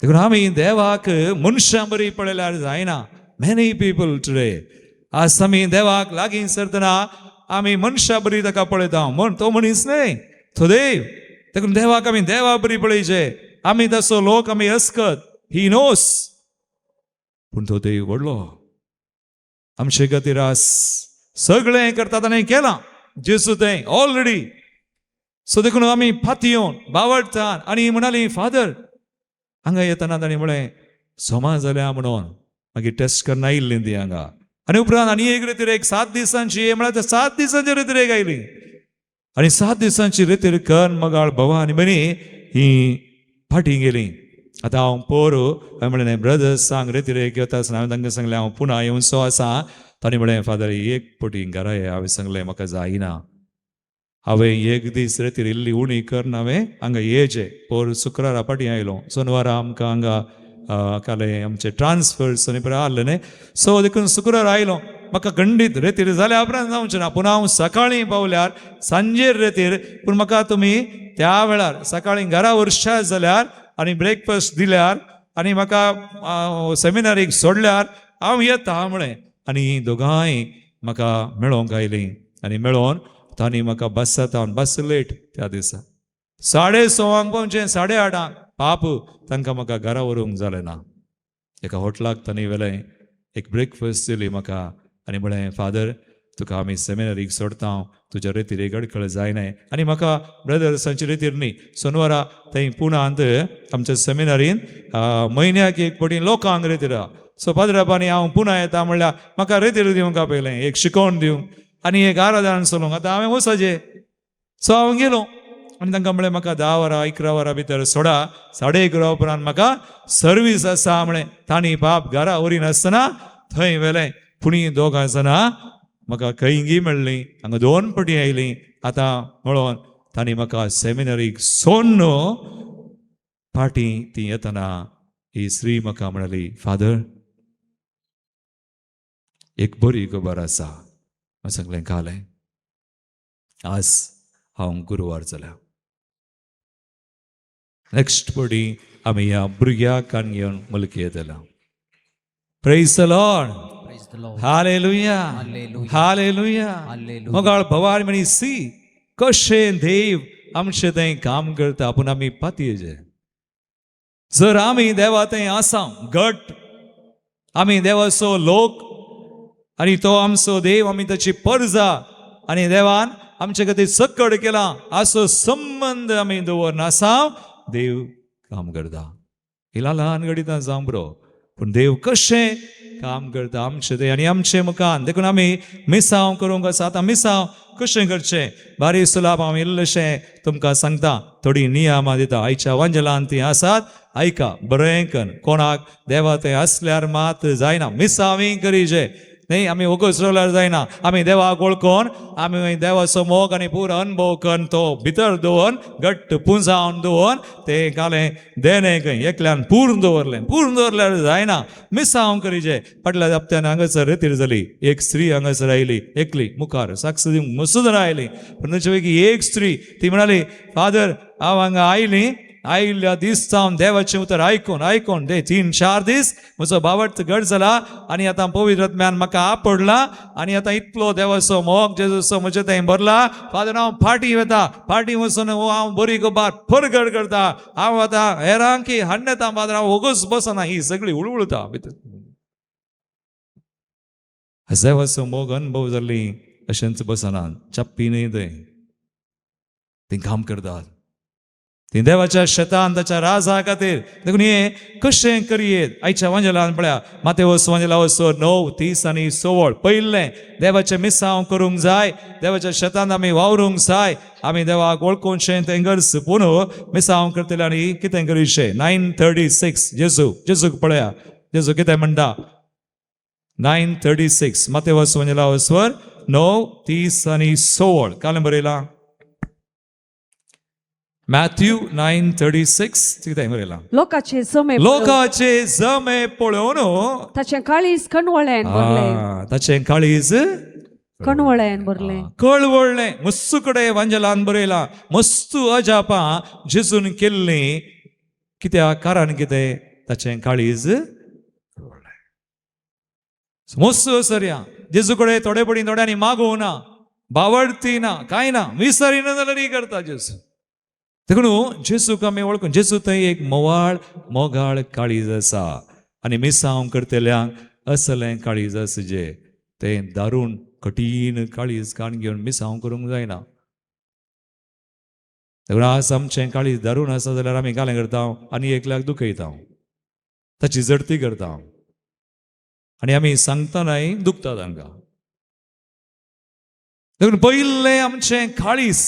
देखून आमी देवाक मनशां बरी पळयल्यार जायना. मेनी पीपल टुडे आज आमी देवाक लागीं सरतना आमी मनशां बरी ताका पळयता, म्हण तो मनीस न्हय तो देव. देखून देवाक आमी देवा बरी पळयचे, आमी तसो लोक आमी अस्कत ही नोस, पूण तो देव व्हडलो आमचे खातीर आज सगळें करता ताणें केलां जेजू तें ऑलरेडी. सो देखून आमी फाती येवन बावडटान. आनी म्हणाली फादर हांगा येतना ताणें म्हळें सोमा जाल्या म्हणून मागीर टेस्ट करून आयिल्ली ती हांगा. आनी उपरांत आनी एक रेतिरेक 7 दिसांची म्हळ्यार 7 दिसांची रेतिरेक आयली. आनी 7 दिसांची रेतीर करून मगाळ भवा आनी बनी ही फाटीं गेली. आतां हांव पोर हांवें म्हणलें ब्रदर्स सांग रेतिरेक येता आसतना हांवें तांकां सांगलें हांव पुना येवचो आसा. तांणी म्हळें फादर एक पटी घरा ये. हांवें सांगलें म्हाका जायना, हांवें एक दीस रेतीर इल्ली उणी करून हांवें हांगा येयचें. पोर शुक्रारा फाटीं आयलो, सोनवारा आमकां हांगा काले आमचे ट्रान्सफर्स आनी पळय आहले न्ही, सो देखून शुक्रार आयलो. म्हाका खंडीत रेतीर जाल्या उपरांत जावचें ना, पुना हांव सकाळीं पावल्यार सांजेर रेतीर, पूण म्हाका तुमी त्या वेळार सकाळीं घरा व्हरशात जाल्यार आनी ब्रेकफास्ट दिल्यार आनी म्हाका सेमिनारीक सोडल्यार हांव येता म्हळें. आनी दोगांय म्हाका मेळोंक आयलीं आनी मेळोन तांणी म्हाका बसात बस लेट त्या दिसा 6:30 पावचें 8:30 पाप तांकां म्हाका घरा व्हरूंक जालें ना. एका हॉटलाक तांणी व्हेलें, एक ब्रेकफास्ट दिली म्हाका आनी म्हळें फादर तुका आमी सेमिनरीक सोडता, तुज्या रेतीर अडखळ जायना. आनी म्हाका ब्रदर्सांची रेतीर न्ही, सोनवारा थंय पुणांत आमच्या सेमिनारीन म्हयन्याक एक पटी लोकांक रेतीर. सो पाद्रापानी हांव पुना येता म्हणल्यार म्हाका रेतीर दिवंक आपयलें, एक शिकोवन दिवंक आनी एक आराधन चलोवंक. आतां हांवें वचचें, सो हांव गेलो आनी तांकां म्हळें म्हाका 10 वरां 11 वरां भितर सोडा, 11:30 उपरांत म्हाका सर्वीस आसा म्हळें. तांणी बाप घरा व्हरिनासतना थंय व्हेलें. पूण हीं दोगां जाणां म्हाका खंयगी मेळ्ळीं, हांगा 2 पटी आयलीं. आतां म्हणून तांणी म्हाका सेमिनरीक सोडून फाटीं ती येतना ही स्त्री म्हाका म्हणाली फादर एक बरी खबर आसा. हांवें सांगलें कालें आज हांव गुरवार जाल्या. नेक्स्ट पटी आमी ह्या भुरग्याक घेवन मुलकी येतल्या. Praise the Lord. Praise the Lord. Hallelujah. Hallelujah. Hallelujah. Hallelujah. मोगाळ भवार म्हणी सी कशें देव आमचें थंय काम करता, पूण आमी पातयेचे. जर आमी देवा थंय आसा घट, आमी देवाचो लोक आनी तो आमचो देव, आमी ताची परजा आनी देवान आमचे खातीर सक्कड केलां असो संबंद आमी दवरना आसा. देव काम करता. ही ल्हान ल्हान घडितां जावं बरो, पूण देव कशें काम करता आमचें ते आनी आमचें मुखान. देखून आमी मिसांव करूंक आसा. आतां मिसांव कशें करचें बारी सुलाप हांव इल्लेशें तुमकां सांगता, थोडीं नियमां दिता. आयच्या वांजेलान तीं आसात, आयका बरें कन. कोणाक देवा थंय आसल्यार मात जायना, मिसांवूय करीजे न्ही. आमी वोगोच रावल्यार जायना. आमी देवाक वळखून आमी देवाचो मोग आनी पुरो अनुभव करून तो भितर दवरून घट्ट पुंजावन दवरून ते घालें देणें खंय एकल्यान पूर्ण दवरलें. पूर्ण दवरल्यार जायना, मिसांव करीजे. फाटल्या हप्त्यान हांगासर रेतीर जाली, एक स्त्री हांगासर आयली एकली, मुखार साक्ष दिवंक मस्त जाणां आयली, पूण तांचे पैकी एक स्त्री ती म्हणाली, फादर हांव हांगा आयली, आयिल्ल्या दीस सावन देवाचें उतर आयकून आयकून ते 3-4 दीस म्हजो बावट घट जाला आनी आतां पवित्र आत्म्यान म्हाका आपडला आनी आतां इतलो देवाचो मोग जेजूचो म्हजे थंय भरला. फादर हांव फाटीं वता, फाटीं वचून हो हांव बरी गोबार परगट करता, हांव आतां हेरांकी हाडटा. फादर हांव वोगोच बसना. ही सगळी उळउळता भितर. देवाचो मोग अनुभव जाल्ली अशेंच बसना, चप्पी न्ही थंय, ती काम करतात ती देवाच्या शेतान ताच्या राजा खातीर. देखून हें कशें करयेत आयच्या वांजेलान पळया, मातेवस वांजेला वचो 9:30 आनी 16. पयलें देवाचें मिसांव करूंक जाय, देवाच्या शेतान आमी वावरूंक जाय, आमी देवाक वळखूनशें तें गरज. पूण मिसांव करतले आनी कितें करीशें. 9:36 जेजू, जेजूक पळया, जेजू कितें म्हणटा. 9:36 मातेवस वांजेला वचवर 9:30 आनी 16 काल बरयलां. मॅथ्यू 9:36 कितें बरयलां? लोकाचे जमे पळोवन लोकाचे जमे पळोवन ताचें काळीज कणवळ्यान भरलें. ताचें काळीज कणवळ्यान भरलें. कळवळ्ळें. मस्तू कडेन वांजेलान बरयलां, मस्तू अजापां जेजून केल्लीं कित्याक, कारण कितें, ताचें काळीज कळवळ्ळें. मस्तू सरया जेजू कडेन थोडे पडी थोड्यांनी मागूं ना, बावडती ना, कांय ना, विसरिना जाल्यार करता जेजू. देखून जेजूक आमी वळखून जेजू थंय एक मोवाळ मोगाळ काळीज आसा आनी मिसांव करतल्यांक असलें काळीज आसा जे तें दारूण कठीण काळीज काण घेवन मिसांव करूंक जायना. देखून आज आमचें काळीज दारूण आसा जाल्यार आमी कालें करता आनी एकल्याक दुखयता, ताची जडती करता आनी आमी सांगतनाय दुखता तांकां. देखून पयलें आमचें काळीज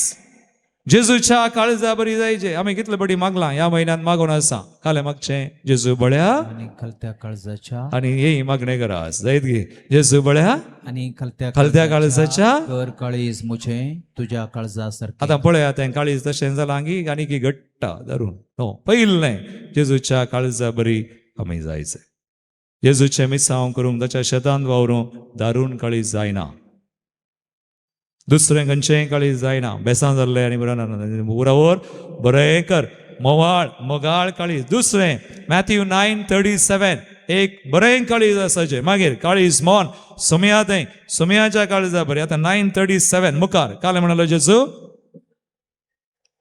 जेजूच्या काळजा बरी जायचे. आमी कितले पटी मागलां ह्या म्हयन्यांत, मागून आसा. कालें मागचें जेजू बळ्या आनी खलत्या काळजाच्या आनी हे मागणें करा जायत गी, जेजू बळ्या आनी खलत्या खलत्या काळजाच्या कर काळीज मुझे तुझ्या काळजा सारकें. आतां पळया तें काळीज तशें जालां की आनी की घट्टा धरून नो. पयलें जेजूच्या काळजा बरी आमी जायचें. जेजूचें मिसांव करूंक ताच्या शेतांत वावरूंक दारून काळीज जायना, दुसरें खंयचेंय काळीज जायना. बेसां जाल्लें आनी बरें उरावर बरें कर, मोवाळ मोगाळ काळीज. दुसरें मॅथ्यू 9:37 एक बरें काळीज आसाचें. मागीर काळीज मोन सुमया थंय सुमयाच्या काळजा बरें. आतां 9:37 मुखार काल म्हणालो जेजू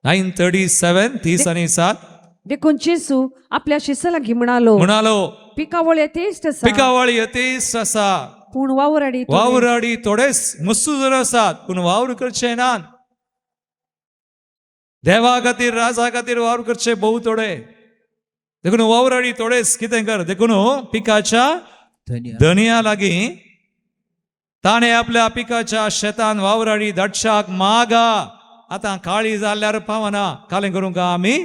9:37 30 आनी 7. देखून जेजू आपल्या शिसां लागीं म्हणालो, म्हणालो, पिकावळ यथेश्ट आसा, पिकावळ यथेश्ट आसा, पूण वावराडी थोडे. वावराडी थोडेच. मस्तू जर आसात पूण वावर करचे नात. देवा खातीर राजा खातीर वावर करचे भोव थोडे. देखून वावराडी थोडेच, कितें कर. देखून पिकाच्या धन्य धनया लागीं ताणें आपल्या पिकाच्या शेतान वावराडी धाडशाक मागा. आतां काळी जाल्यार पावना, कालें करूंक आमी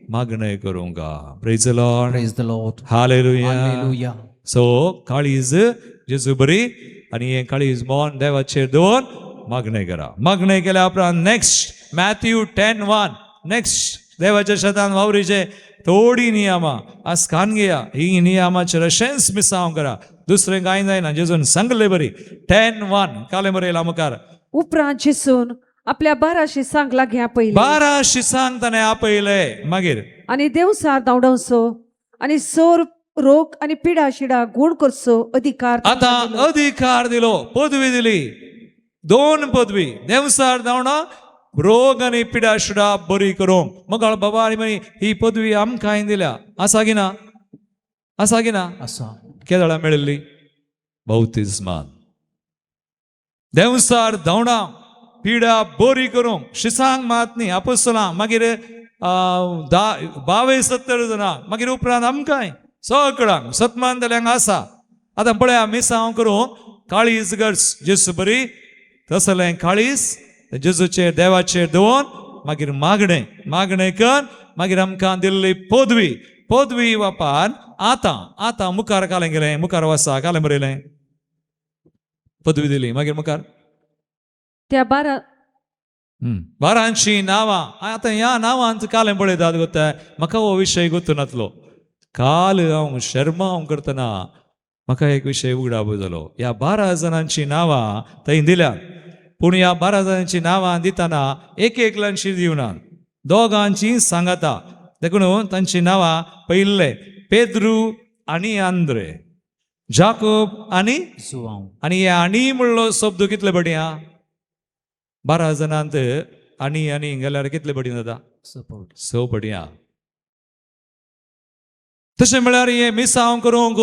मागणें करूंक. Praise the Lord. Praise the Lord. Hallelujah. Hallelujah. So काळीज जेजू बरी आनी हें काळीज मोन देवाचेर दवर मागणें करा. मागणें केल्या उपरांत नेक्स्ट मॅथ्यू 10:1. नेक्स्ट देवाच्या शेतान वावरीचे थोडी नियमां आज कान घेया. ही नियमाचेर अशेंच मिसांव करा, दुसरें कांय जायना. जेजून सांगले बरी 10:1 कालें बरयला मुखार. उपरांत जेजून आपल्या 12 शिसांक लागीं आपयले 12 शिसांक ताणें आपयले. मागीर आनी देवसार धांवडावचो आनी सोर रोग आनी पिडा शिडा गूण करचो अधिकार तांकां आतां दिलो. अधिकार दिलो, पदवी दिली, 2 पदवी, देंवसार धांवणा, रोग आनी पिडा शिडा बरी करूंक. मग बाबा आनी मागीर ही पदवी आमकांय दिल्या. आसा की ना? आसा की ना? आसा. केदळा मेळिल्ली? बौतिज्मान. देंवसार धांवणा, पिडा बरी करूंक शिसांक मात न्ही आपोसलां मागीर 10, 22, 70 जाणां मागीर उपरांत आमकांय सगळ्यांक सतमान जाल्यांक आसा. आतां पळया मिसांव करूंक काळीज गरज जेजू बरी तसलें काळीज जेजूचेर देवाचेर दवरून मागीर मागणें मागणें कर मागीर आमकां दिल्ली पदवी पदवी वापार. आतां आतां मुखार कालें गेलें मुखार वसा कालें बरयलें पदवी दिली मागीर मुखार त्या 12 बारांची नांवां. आतां ह्या नांवांत कालें पळयतात गोत्ता म्हाका हो विशय गोत्तू नातलो. काल हांव शर्मा हांव करतना म्हाका एक विशय उगडापो जालो. ह्या 12 जाणांची नांवां थंय दिल्यात पूण ह्या 12 जाणांची नांवां दितना एक एकल्यांची दिवना दोगांची सांगाता. देखून तांची नांवां पयिल्ले पेद्रू आनी आंद्रे, जाकोब आनी जुवांव. आनी हे आनी म्हणलो शब्द कितले बडी आ 12 जाणांत आनी आनी गेल्यार कितले बडी जाता? सपोर्ट. स बडयां. तशें म्हळ्यार हे मिसांव करूंक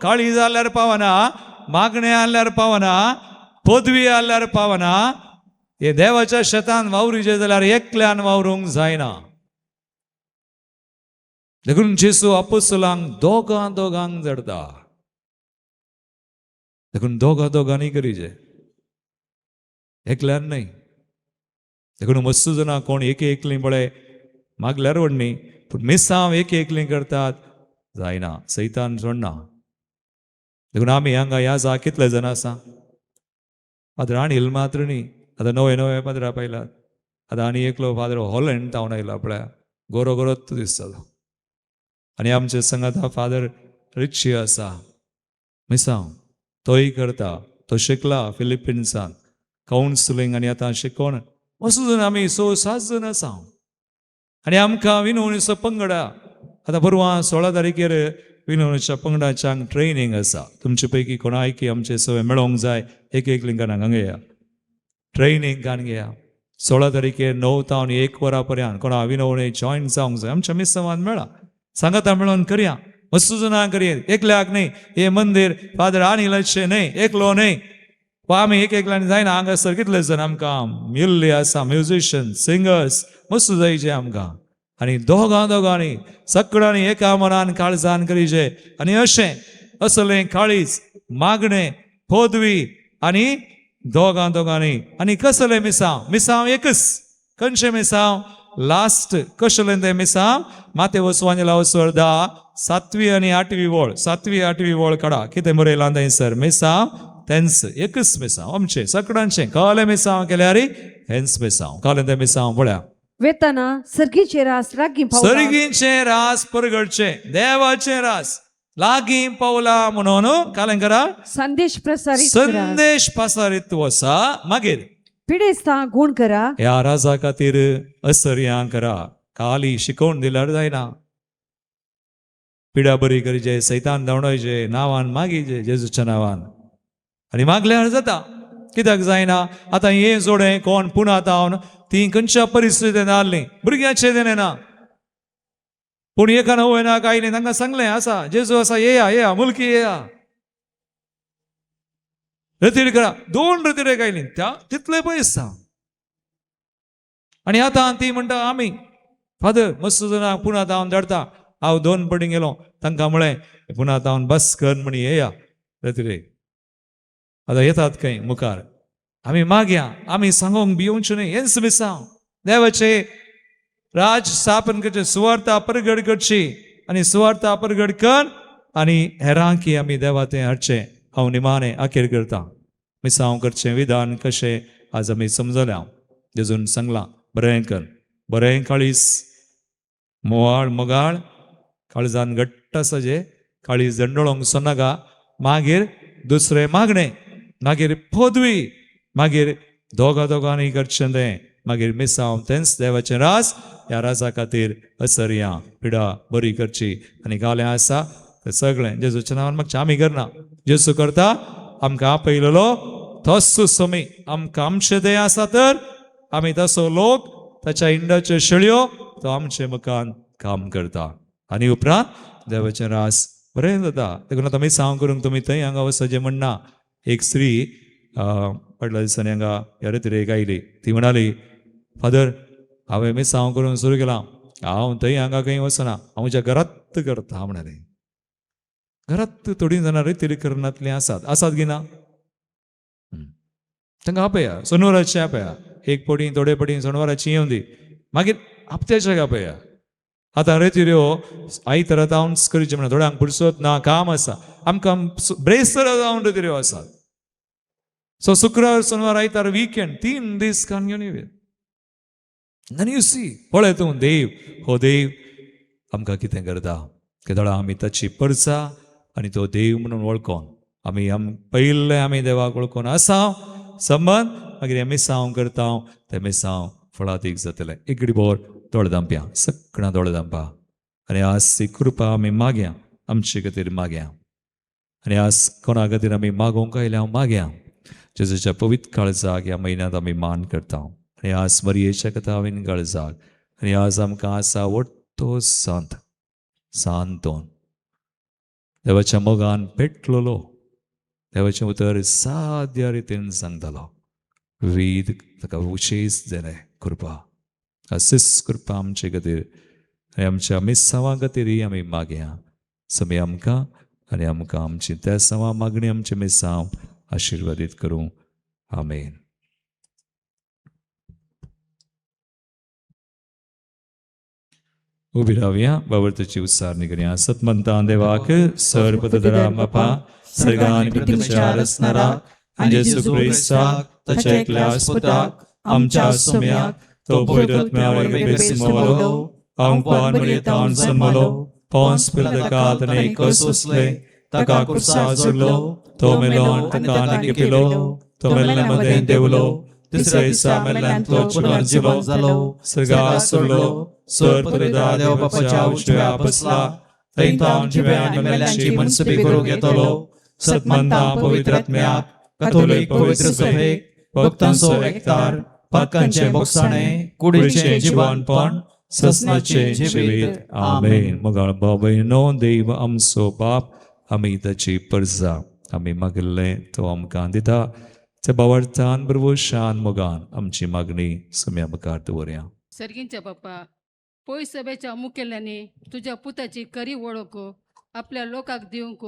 काळी जाल्यार पावना, मागणें आहल्यार पावना, पदवी आहल्यार पावना. हे देवाच्या शेतान वावरीचे जाल्यार एकल्यान वावरूंक जायना. देखून जेसू आपोसलांक दोगां दोगांक जडता. देखून दोगां दोगांनी करीचे, एकल्यान न्हय. देखून मस्त जाणां कोण एक एकलीं पळय मागल्यार व्हड न्ही पूण मिसांव एक एकलीं करतात जायना, सैतान सोडना. देखून आमी हांगा ह्या जा कितले जाण आसा फादर आनी मात्र न्ही. आतां नवे नवे पाद्रा पायलात. आतां आनी एकलो फादर हॉलंड तावन आयला पळया गोरो गोरोच दिसता. आनी आमचे संगात फादर रिची आसा मिसांव तोय करता. तो शिकला फिलिपिन्सान कावन्सिलींग आनी आतां शिकोवन मस्त जाण आमी स सात जाण आसा. आनी आमकां विनवणीचो पंगडा आतां परवां 16 तारखेर विनवणीच्या पंगडाच्या ट्रेनींग आसा. तुमचे पैकी कोणायकी आमचे सगळे मेळोंक जाय एक एक लिंगान हांगा येया ट्रेनींग कान घेया. 16 तारखेर 9 तावन 1 वरां पर्यंत कोणा विनवणी जॉयन जावंक जाय आमच्या मिसवान मेळा सांगाता मेळोन करया. मस्त जाणां करया एकल्याक न्ही. हे मंदीर फादर आनी लक्ष न्हय एकलो न्हय वा आमी एक एकल्यान जायना. हांगासर कितले जाण आमकां मेल्ले आसा म्युजिशियन सिंगर्स मस्त जायचे आमकां. आनी दोगां दोगांनी सगळ्यांनी एका मनान काळजान करीचे. आनी अशें असलें काळीज मागणें पदवी आनी दोगां दोगांनी. आनी कसलें मिसांव मिसांव एकच खंयचें मिसांव लास्ट कसलें तें मिसांव माते वसवांजला वसवर 10 सातवी आनी आठवी वळ सातवी आठवी वळ काडा कितें बरयलां थंयसर मिसांव तेंच एकच मिसांव आमचें सगळ्यांचें कळ्ळें मिसांव केल्यार हेंच मिसांव कळ्ळें तें मिसांव पळया. वेताना सर्गीचे रास लागीं पावला. सर्गींचे रास परगडचे देवाचे रास लागीं पावला म्हणून कालें करा संदेश प्रसारीत करा. संदेश पासारीत वसा मागीर पिडेस्तां गुण करा. ह्या राजा खातीर असर्यां करा. काली शिकोवन दिल्यार जायना. पिडा बरी करीचे सैतान धांवडायचे नांवान मागीचे जेजूच्या नांवान आनी मागल्यार जाता कित्याक जायना. आतां हें जोडें कोण पुणा तावन ती खंयच्या परिस्थितीन आहलीं भुरग्यांचें तेणें ना पूण एकान वयना काय न्ही तांकां सांगलें आसा जेजू आसा येया येया मुलकी येया रतीर करा 2 रतिरे गायली त्या तितले पयस आसा. आनी आतां ती म्हणटा आमी फादर मस्त जाणां पुणा तावन धाडटा. हांव 2 पटी गेलो तांकां म्हळें पुणा तावन बस कर म्हण येया रतिरे. आतां येतात खंय मुखार आमी मागया आमी सांगोंक भियोवचें न्हय. हेंच मिसांव देवाचें राज स्थापन करचें सुवार्ता परगड करची आनी सुवार्ता परगड कर आनी हेरांकी आमी देवा तें हाडचें. हांव निमाणें अखेर करता मिसांव करचें विधान कशें आज आमी समजल्या. जेजून सांगलां बरें कर बरें काळीज मोवाळ मोगाळ काळजान घट्ट आसा जे काळीज दंडोळोंक सोनाका. मागीर दुसरें मागणें मागीर पदवी मागीर दोगां दोगांनी करचें तें मागीर मिसांव तेंच देवाचें रास ह्या राजा खातीर असरयां पिडा बरी करची. आनी गालें आसा तें सगळें जेजूच्या नांवान मागचें. आमी करना जेजू करता आमकां आपयलेलो तोच समी आमकां आमचें तें आसा तर आमी तसो लोक ताच्या इंडाच्यो शेळयो तो आमचे मुखान काम करता. आनी उपरांत देवाचें रास बरें जाता. देखून आतां मिसांव करूंक तुमी थंय हांगा वचचें म्हणना. एक स्त्री फाटल्या दिसांनी हांगा ह्या रेतिरेक आयली. ती म्हणाली, फादर, हांवें मिसांव करूंक सुरू केलां, हांव थंय हांगा खंय वचना, हांव म्हज्या घरात करता म्हणाले. घरात थोडीं जाणां रेतीर करनातलीं आसात, आसात की ना? तांकां आपया, सोनवाराचें आपया, एक पटी थोडे पटी सोनवाराची येवन दी, मागीर हप्त्याच्या आपया. आतां रेतिऱ्यो आयतारा जावन करचें म्हणा, थोड्यांक पुरसत ना, काम आसा आमकां, ब्रेस्तारा जावन रेतिऱ्यो आसात. सो शुक्रार, सोनवार, आयतार, विकेंड, 3 दीस कान घेवन येवया. आनी you see, पळय तूं, देव हो देव आमकां कितें करता. केदळा आमी ताची परसा आनी तो देव म्हणून वळखोन आमी पयिल्लें आमी देवाक वळखोन आसा संबंद, मागीर हें मिसांव करता तें मिसांव फळादीक जातलें. इकडी बोर दोळे दांपया, सगळ्यां दोळे दांपा आनी आज ती कृपा आमी मागया, आमचे खातीर मागया. आनी आज कोणा खातीर आमी मागोवंक आयल्या मागया. जेजूच्या पवित्र काळजाक ह्या म्हयन्यांत आमी मान करता आनी आज मरियेच्या कथावीन काळजाक. आनी आज आमकां आसा वट्टो सांत सांतोन, देवाच्या मोगान पेटलेलो, देवाचें उतर साद्या रितीन सांगतालो. वीद ताका विशेश दिलें कृपा, अशीच कृपा आमचे खातीर आनी आमच्या मिसांवा खातीरय आमी मागया. समी आमकां आनी आमकां आमची त्या सवा मागणी आमचे मिसांव आशिर्वादीत करूं. आमेन. उबी रावया, बाबरताची उच्चारणी करया. सतमंतान देवाक सर्वपदरा बापा सर्गान आनी पृथ्वीच्या रचणाराक आनी जेजू क्रिस्ताक ताच्या एकल्या पुताक आमच्या सोम्याक तो पवित्र वरवीं बेसमलो, आमकां मरियेंत जन्मलो, पोन्स पिलाताका ताणें कसोसले, ताका कुर्सार झुरलो, तो मेलो आनी ताका आनी पिलो, तो मेल्ल्या मदें देंवलो, तिसऱ्या दिसा मेल्ल्यांतलो जिवन जालो, सर्गार सोडलो, सर पददा देव बापाच्या उजव्या बसला, थंय तावन जिव्या आनी मेल्ल्यांची मनसुबी करूंक येतलो. सतमंता पवित्र आत्म्याक, कथोलीक पवित्र सभेक, भक्तांचो एकतार, पातकांचें बोगसाणें, कुडीचें जिवनपण, ससनाचें जिवीत. आमेन. मोगाळ बाबायनो, देव आमचो बाप, आमी ताची परजा, आमी मागिल्लें तो आमकां दिता. त्या बावडतान बरोबर शान मोगान आमची मागणी सम्या मुखार दवरया. सर्गींच्या बाप्पा, पयस सभेच्या मुखेल्यांनी तुज्या पुताची खरी वळख आपल्या लोकांक दिवंक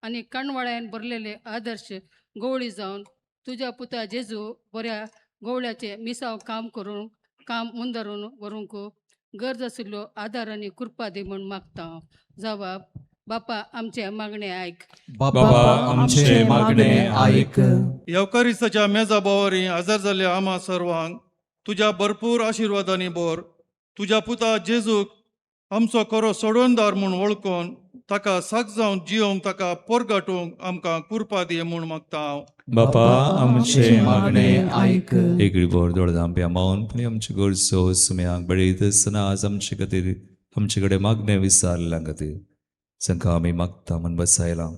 आनी काणवाळ्यान भरलेले आदर्श गवळी जावन तुज्या पुता जेजू बऱ्या गवळ्याचे मिसाव काम करून काम मुंदरून व्हरूंक गरज आशिल्लो आदार आनी कृपा दी म्हूण मागता. जवाब बापा आमचे मागणे आयक. बाबा आमचे मागणे आयक. येवकारिस्ताच्या मेजा बोवारी हजर जाल्ल्या आमा सर्वांक तुज्या भरपूर आशिर्वादांनी भर. तुज्या पुता जेजूक आमचो खरो सोडवणदार म्हूण वळखून ताका साक जावन जियोंक ताका पोरगाटूंक आमकां कुरपा दी म्हूण मागता हांव. बापा आमचे मागणे आयक. एक बोर दोळे दांप्या मौनपणी आमचे गरजो सुम्याक बळीत आसतना आज आमचे खातीर आमचे कडेन मागणें विचारल्या खातीर तांकां आमी मागता म्हूण बसायलां.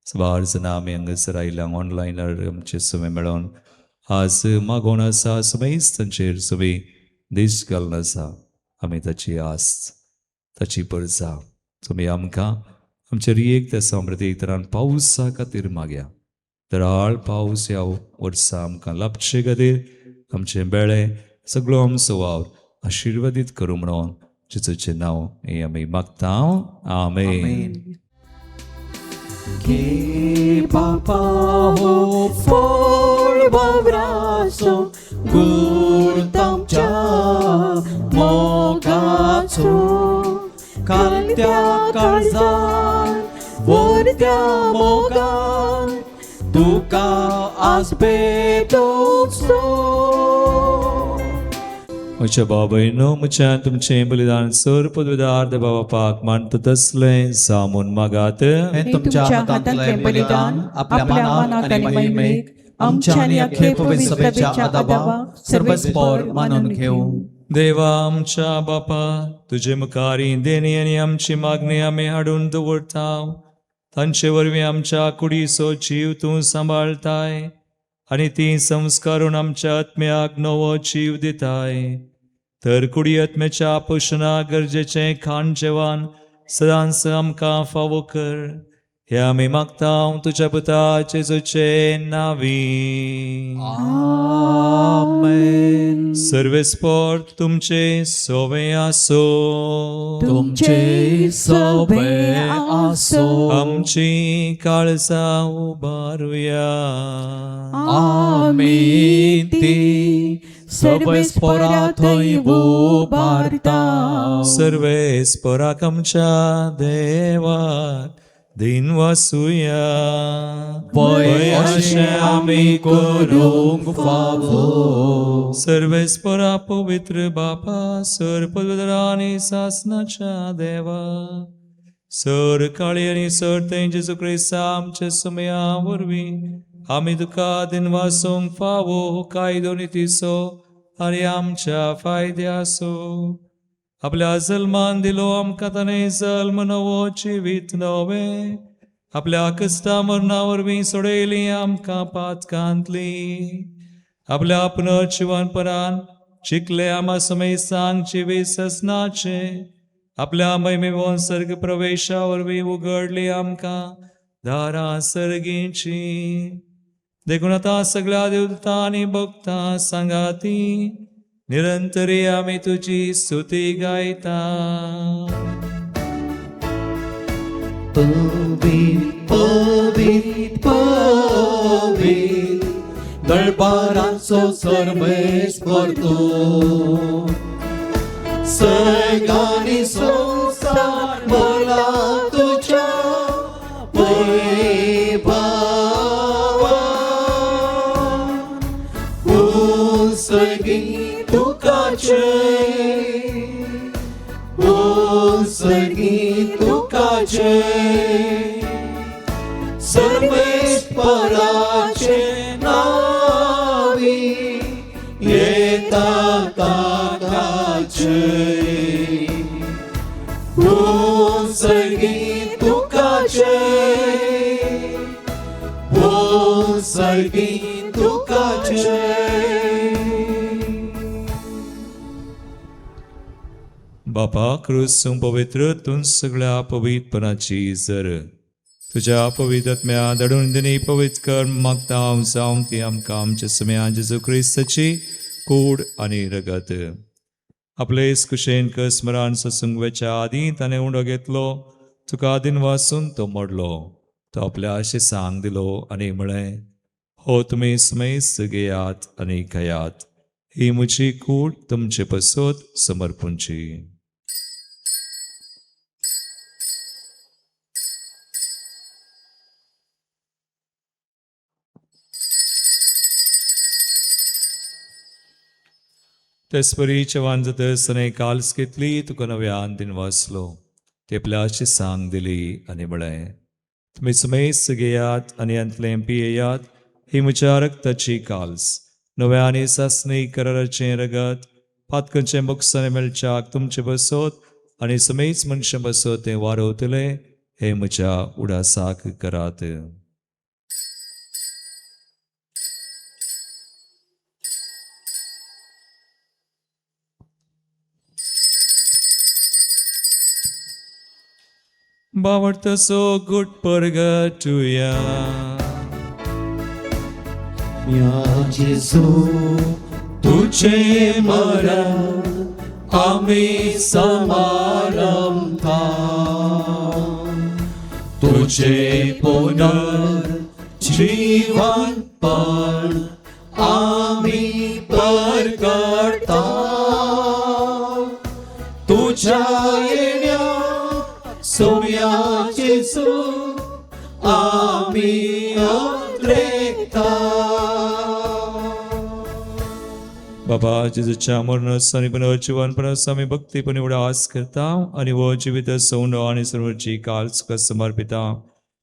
सुमार जाणां आमी हांगासर आयल्या, ऑनलायनार आमचे सुमे मेळोवन आज मागोवन आसा. सुमेच तांचेर सुमी देश घालून आसा. आमी ताची आस्त, ताची परजा. तुमी आमकां आमचेर एक त्या समृद्धी तरान पावसा खातीर मागया. दराळ पावस ह्या वर्सा आमकां लाभचे खातीर आमचें बेळे सगळो आमचो वावर आशिर्वादीत करूं म्हणून जेजूचें नांव हें आमी मागता. आमेन. घे बापा हो फळ वावराचो गुर्त आमच्या मोगाचो, खालत्या काळजान वरत्या मोगान तुका आज भेटोवचो. म्हज्या बाबायनो, म्हज्यान तुमचें बलिदान सर पदवीदार देवा बापाक मानता तसलें जामून मागात. हें तुमच्या हातांतलें बलिदान आपल्या मानाक आनी महिमेक आमच्या आनी अख्खे पवित्र सभेच्या आदाबा सर्वस्पोर मानून घेवं. देवा आमच्या बापा, तुजे मुखार ही देणी आनी आमची मागणी आमी हाडून दवरता. तांचे वरवीं आमच्या कुडीचो जीव तूं सांबाळताय आनी ती संस्कारून आमच्या आत्म्याक नवो जीव दिताय. तर कुडी आत्म्याच्या पोशणाक गरजेचें खाण जेवण सदांच आमकां फावो कर. हे आमी मागता तुज्या पुता जेजूचे नावी. आमेन. सर्वेस्पोर तुमचे सोवे आसो. तुमचे सवे आसो. आमची काळजां उबारुया. आमी ती सर्वेस्पोरा थंय उबारता. सर्वेस्पोराक आमच्या देवाक दिन वासुया. वय अशें आमी करूंक फावो. सर्वेस्पोरा पवित्र बापा, सर पवित्र आनी सासनाच्या देवा, सर काळी आनी सर थंय जेजू क्रिस्ता आमच्या सुमया वरवीं आमी तुका दिनवासूंक फावो हो कायदो नितीचो आनी आमच्या फायद्याचो. आपल्या जल्मान दिलो आमकां ताणें जल्म नवो, जिवीत नवें. आपल्या कश्टा मरणा वरवीं सोडयली आमकां पातकांतली. आपल्या पुनर्जिवनपणान जिखले आमा समेसांग जिवीत ससनाचे. आपल्या महिमेवन सर्ग प्रवेशा वरवीं उगडली आमकां दारां सर्गीची. देखून आतां सगळ्या देवता आनी भक्तां सांगाती निरंतरी आमी तुजी स्तुती गायता. पवीत पवीत पवीत दळबारांचो सर्वेस्पर तूं, सैगानी संवसार भरला तुज्या वैभवान. उत्सर्गी तुका जय, उत्सर्गी तुका जय, सर्वेस्पराचे नावी येता ताका जय, उत्सर्गी तुका जय, उत्सर्गी तुका जय. बापा, क्रूस पवित्र तूं सगळ्या पवित्रपणाची जर तुज्या पवित्र आत्म्या धाडून दिनी पवित्र कर मागता हांव, जावं ती आमकां आमच्या समया जेजू क्रिस्ताची कूड आनी रगत. आपले कुशेन स्मरण ससूंक वेच्या आदीं ताणें उंडो घेतलो, तुका दिनवासून तो मोडलो, तो आपल्या शिसांक दिलो आनी म्हळें, हो तुमी समेस्त घेयात आनी खायात. ही म्हजी कूड तुमचे पसत समर्पूंची. तेचपरी चेवान जातच ताणें काल्स घेतली, तुका नव्यान दिनवासलो, ती आपल्या शिसांक दिली आनी म्हळें, तुमी समेस्त घेयात आनी हांतलें पियेयात. ही म्हज्या रक्ताची काल्स, नव्या आनी सासणी कराराचें रगत. पातकांचें बोगसाणें मेळच्याक तुमचे बसत आनी समेस्त मनशां बसत तें वारवतलें. हें म्हज्या उडासाक करात. बावडतसो गुट परगटुया. या जेजू, तुझे मरण आम्ही समारंभता, तुझे पुनर्जीवन पण आम्ही परगटता, तुझ्या येण्या सोम्या जेजू आम्ही अंतरेता. बाबा, जेजूच्या मरणास आनी पुनर्जीवनपणास आमी भक्तीपणी उडास करता आनी हो जिवीत सौंदो आनी सर्वची काल तुका समर्पिता.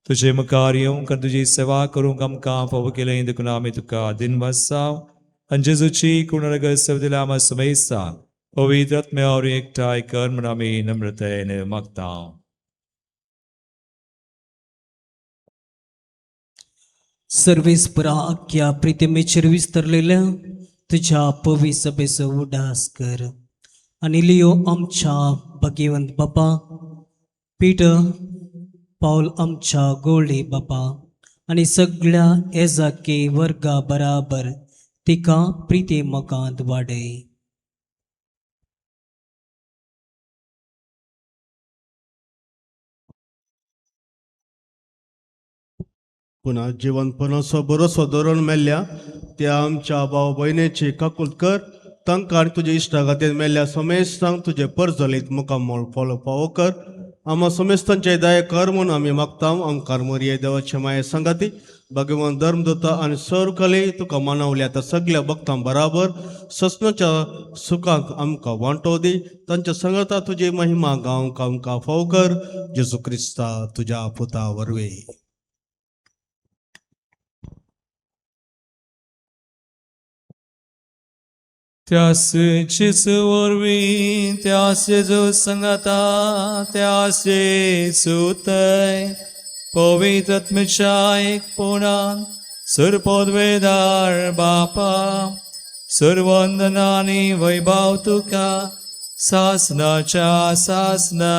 तुजे मुखार येवंक आनी तुजी सेवा करूंक आमकां फावो केलें देखून आमी तुका दिनवासाव आनी जेजूची कुणरगत सेवा दिल्या आमा समेस्ता पवित्र आत्म्या वरवीं एकठांय कर म्हूण आमी नम्रतायेन मागता. सर्वेस्परा, आख्या प्रितमेचेर विस्तरलेल्या तुझ्या पवी सभेचो उडास कर आनी लियो आमच्या भाग्यवंत बापा पीटर. पावल आमच्या गोळी बापा आनी सगळ्या एजाकी वर्गा बराबर तिका प्रिती मोगांत वाडय. पुन्हा जिवनपणाचो बरोसो धोरण मेल्ल्या त्या आमच्या भाव भयणीची काकूत कर. तांकां आनी तुजे इश्टा खातीर मेल्ल्या समेस्तांक तुजे परजलीत मुखामळ फळ फावो कर. आमा समेस्तांचे दया कर म्हूण आमी मागता. आमकार मोरये देवाचे माये सांगाती भगवान धर्मदूता आनी सर्वकले तुका मानवल्या त्या सगल्या भक्तां बराबर ससनाच्या सुखांत आमकां वांटो दी. तांच्या सांगाता तुजी महिमा गावंक आमकां फावो कर. जेजू क्रिस्ता तुज्या पुता वरवीं. त्यास जेजू वरवीं, त्यास जेजू संगाता, त्यास जेजूतय पवित्र आत्म्याच्या एकपणान सर्वपदवेदार बापा, सर्वंदनानी वैभव तुका सासनाच्या सासना.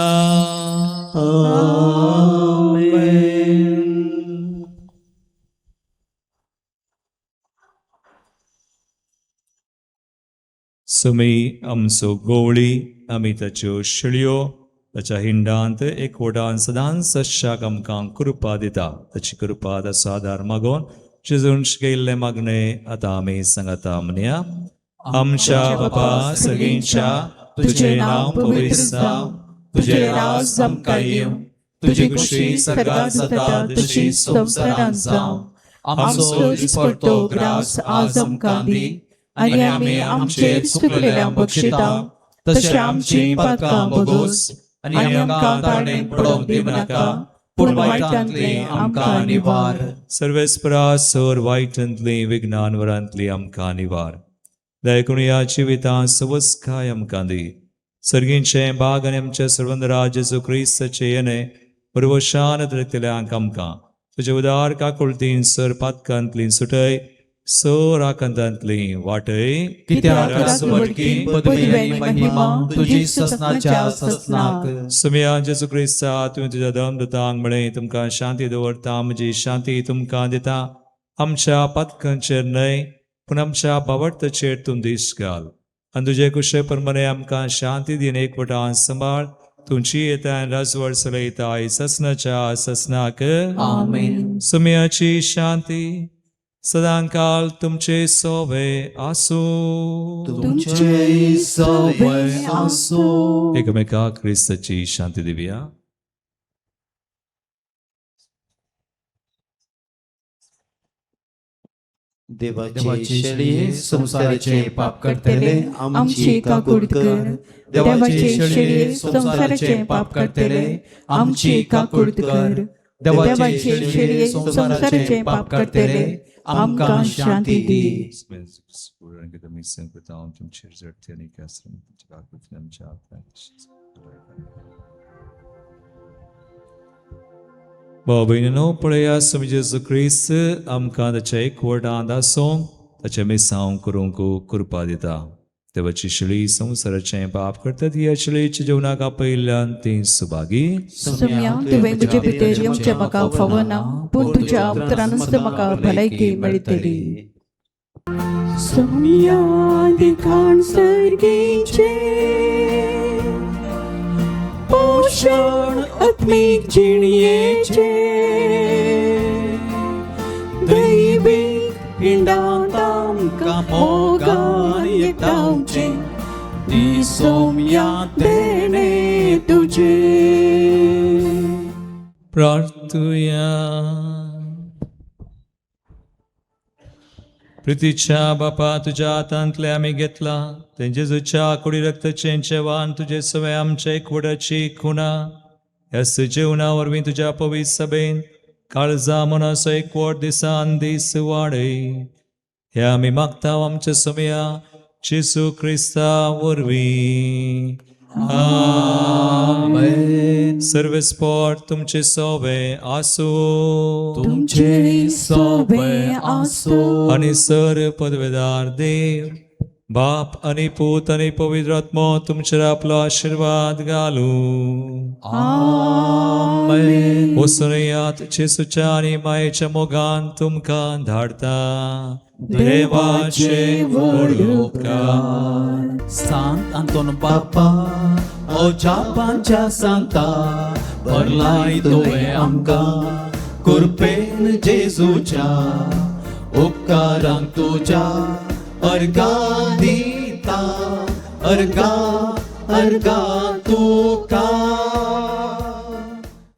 सुमी आमचो गोवळी, आमी ताच्यो शिळयो ताच्या हिंडांत एकवटान सदांच सश्याक आमकां कृपा दिता. ताची कृपा, ताचो आदार मागोवन शिजून शिकयल्लें मागणें आतां आमी सांगाता म्हणया. आमच्या बापा सगळींच्या, तुजें नांव पवित्र जावं, तुजें राज आमकां येवं, तुजी खुशी स्वर्गात जाता तशी संवसारांत जावं. आमचो दिसपडतो ग्रास आज आमकां दी आनी आमी आमचे चुकलेल्या बक्षिता तशें आमची पातकां भोगोस आनी आमकां ताणें पडोवंक दिवं नाका, पूण वायटांतली आमकां निवार. सर्वेस्परा सर वायटांतली विज्ञानवरांतली आमकां निवार. दयकून ह्या जिवितांत सवस्काय आमकां दी. सर्गींचें बाग आनी आमच्या सर्वंदराज जेजू क्रिस्ताचें येणें बरवशान दळितल्यांक आमकां तुजे उदार काकुळतीन सर पातकांतली सुटय, सर आकांतांतली वाटय. कित्याक राजवटकी, पदवी आनी महिमा तुजी ससनाच्या ससनाक. सुमया जेजू क्रिस्ता, तुवें तुज्या दमदूतांक म्हळें, तुमकां शांती दवरता, म्हजी शांती तुमकां दिता. आमच्या पातकांचेर न्हय, पूण आमच्या बावडताचेर तूं दीस घाल आनी तुजे कुशे प्रमाणे आमकां शांती दीन एकवटान सांबाळ. तुमची येता राजवट चलयता ससनाच्या ससनाक. आमेन. सुमयाची शांती सदांकाल तुमचे सोवे आसूं. तुमचे सवय आसूं. एकमेकाक क्रिस्ताची शांती दिवया. देवाचे शेळये, संवसाराचे पाप करतले आमची काकूट कर. देवाचे शेळये, संवसाराचे पाप करतले आमची काकूट कर. देवाचे शेळये, संवसाराचे पाप करतले आमकां शांती दी. भाव भयणीनो, पळया, स्वामी जेजू क्रिस्त आमकां ताच्या एकवटांत आसूंक ताचें मिसांव करूंक कृपा दिता. देवाची शिळी संवसाराचें पाप करतात, ह्या शिळीच्या जेवणाक आपयिल्ल्यान ती सुभागी. सुम्या, तुवें म्हजे भितर येवचें म्हाका फावना, पूण तुज्या उतरानच म्हाका भलायकी मेळटली. सोम्या दिखाण सर्गीचे पोषण आत्मीक जिणयेचे, दैवीक पिंडांत आमकां मोगान एकदांचे ती सोम्या देणे तुजे. प्रार्थुया. प्रितीच्या बापा, तुज्या हातांतलें आमी घेतलां तें जेजूच्या कुडी रक्ताचें जेवण तुजे सवय आमच्या एकवटाची खुणा. ह्या जेवणा वरवीं तुज्या पवित्र सभेन काळजा मनाचो एकवट दिसान दीस वाडय. हे आमी मागता आमच्या समया जेजू क्रिस्ता वरवीं. आमेन. सर्वेस्पोर तुमचे सोवे आसूं. तुमचे सोबे आसूं. आनी सर पदवेदार देव बाप आनी पूत आनी पवित्र आत्मो तुमचेर आपलो आशिर्वाद घालूं. आमेन. वचून येयात जेजूच्या आनी मायेच्या मोगान तुमकां धाडता. देवाचे व्हड उपकार. सांत आंतोन बापा ओ जापांच्या सांता भरलाय तुवें आमकां कुरपेन जेजूच्या उपकारांक तुज्या अर्गां दिता अर्गां अर्गां तुका.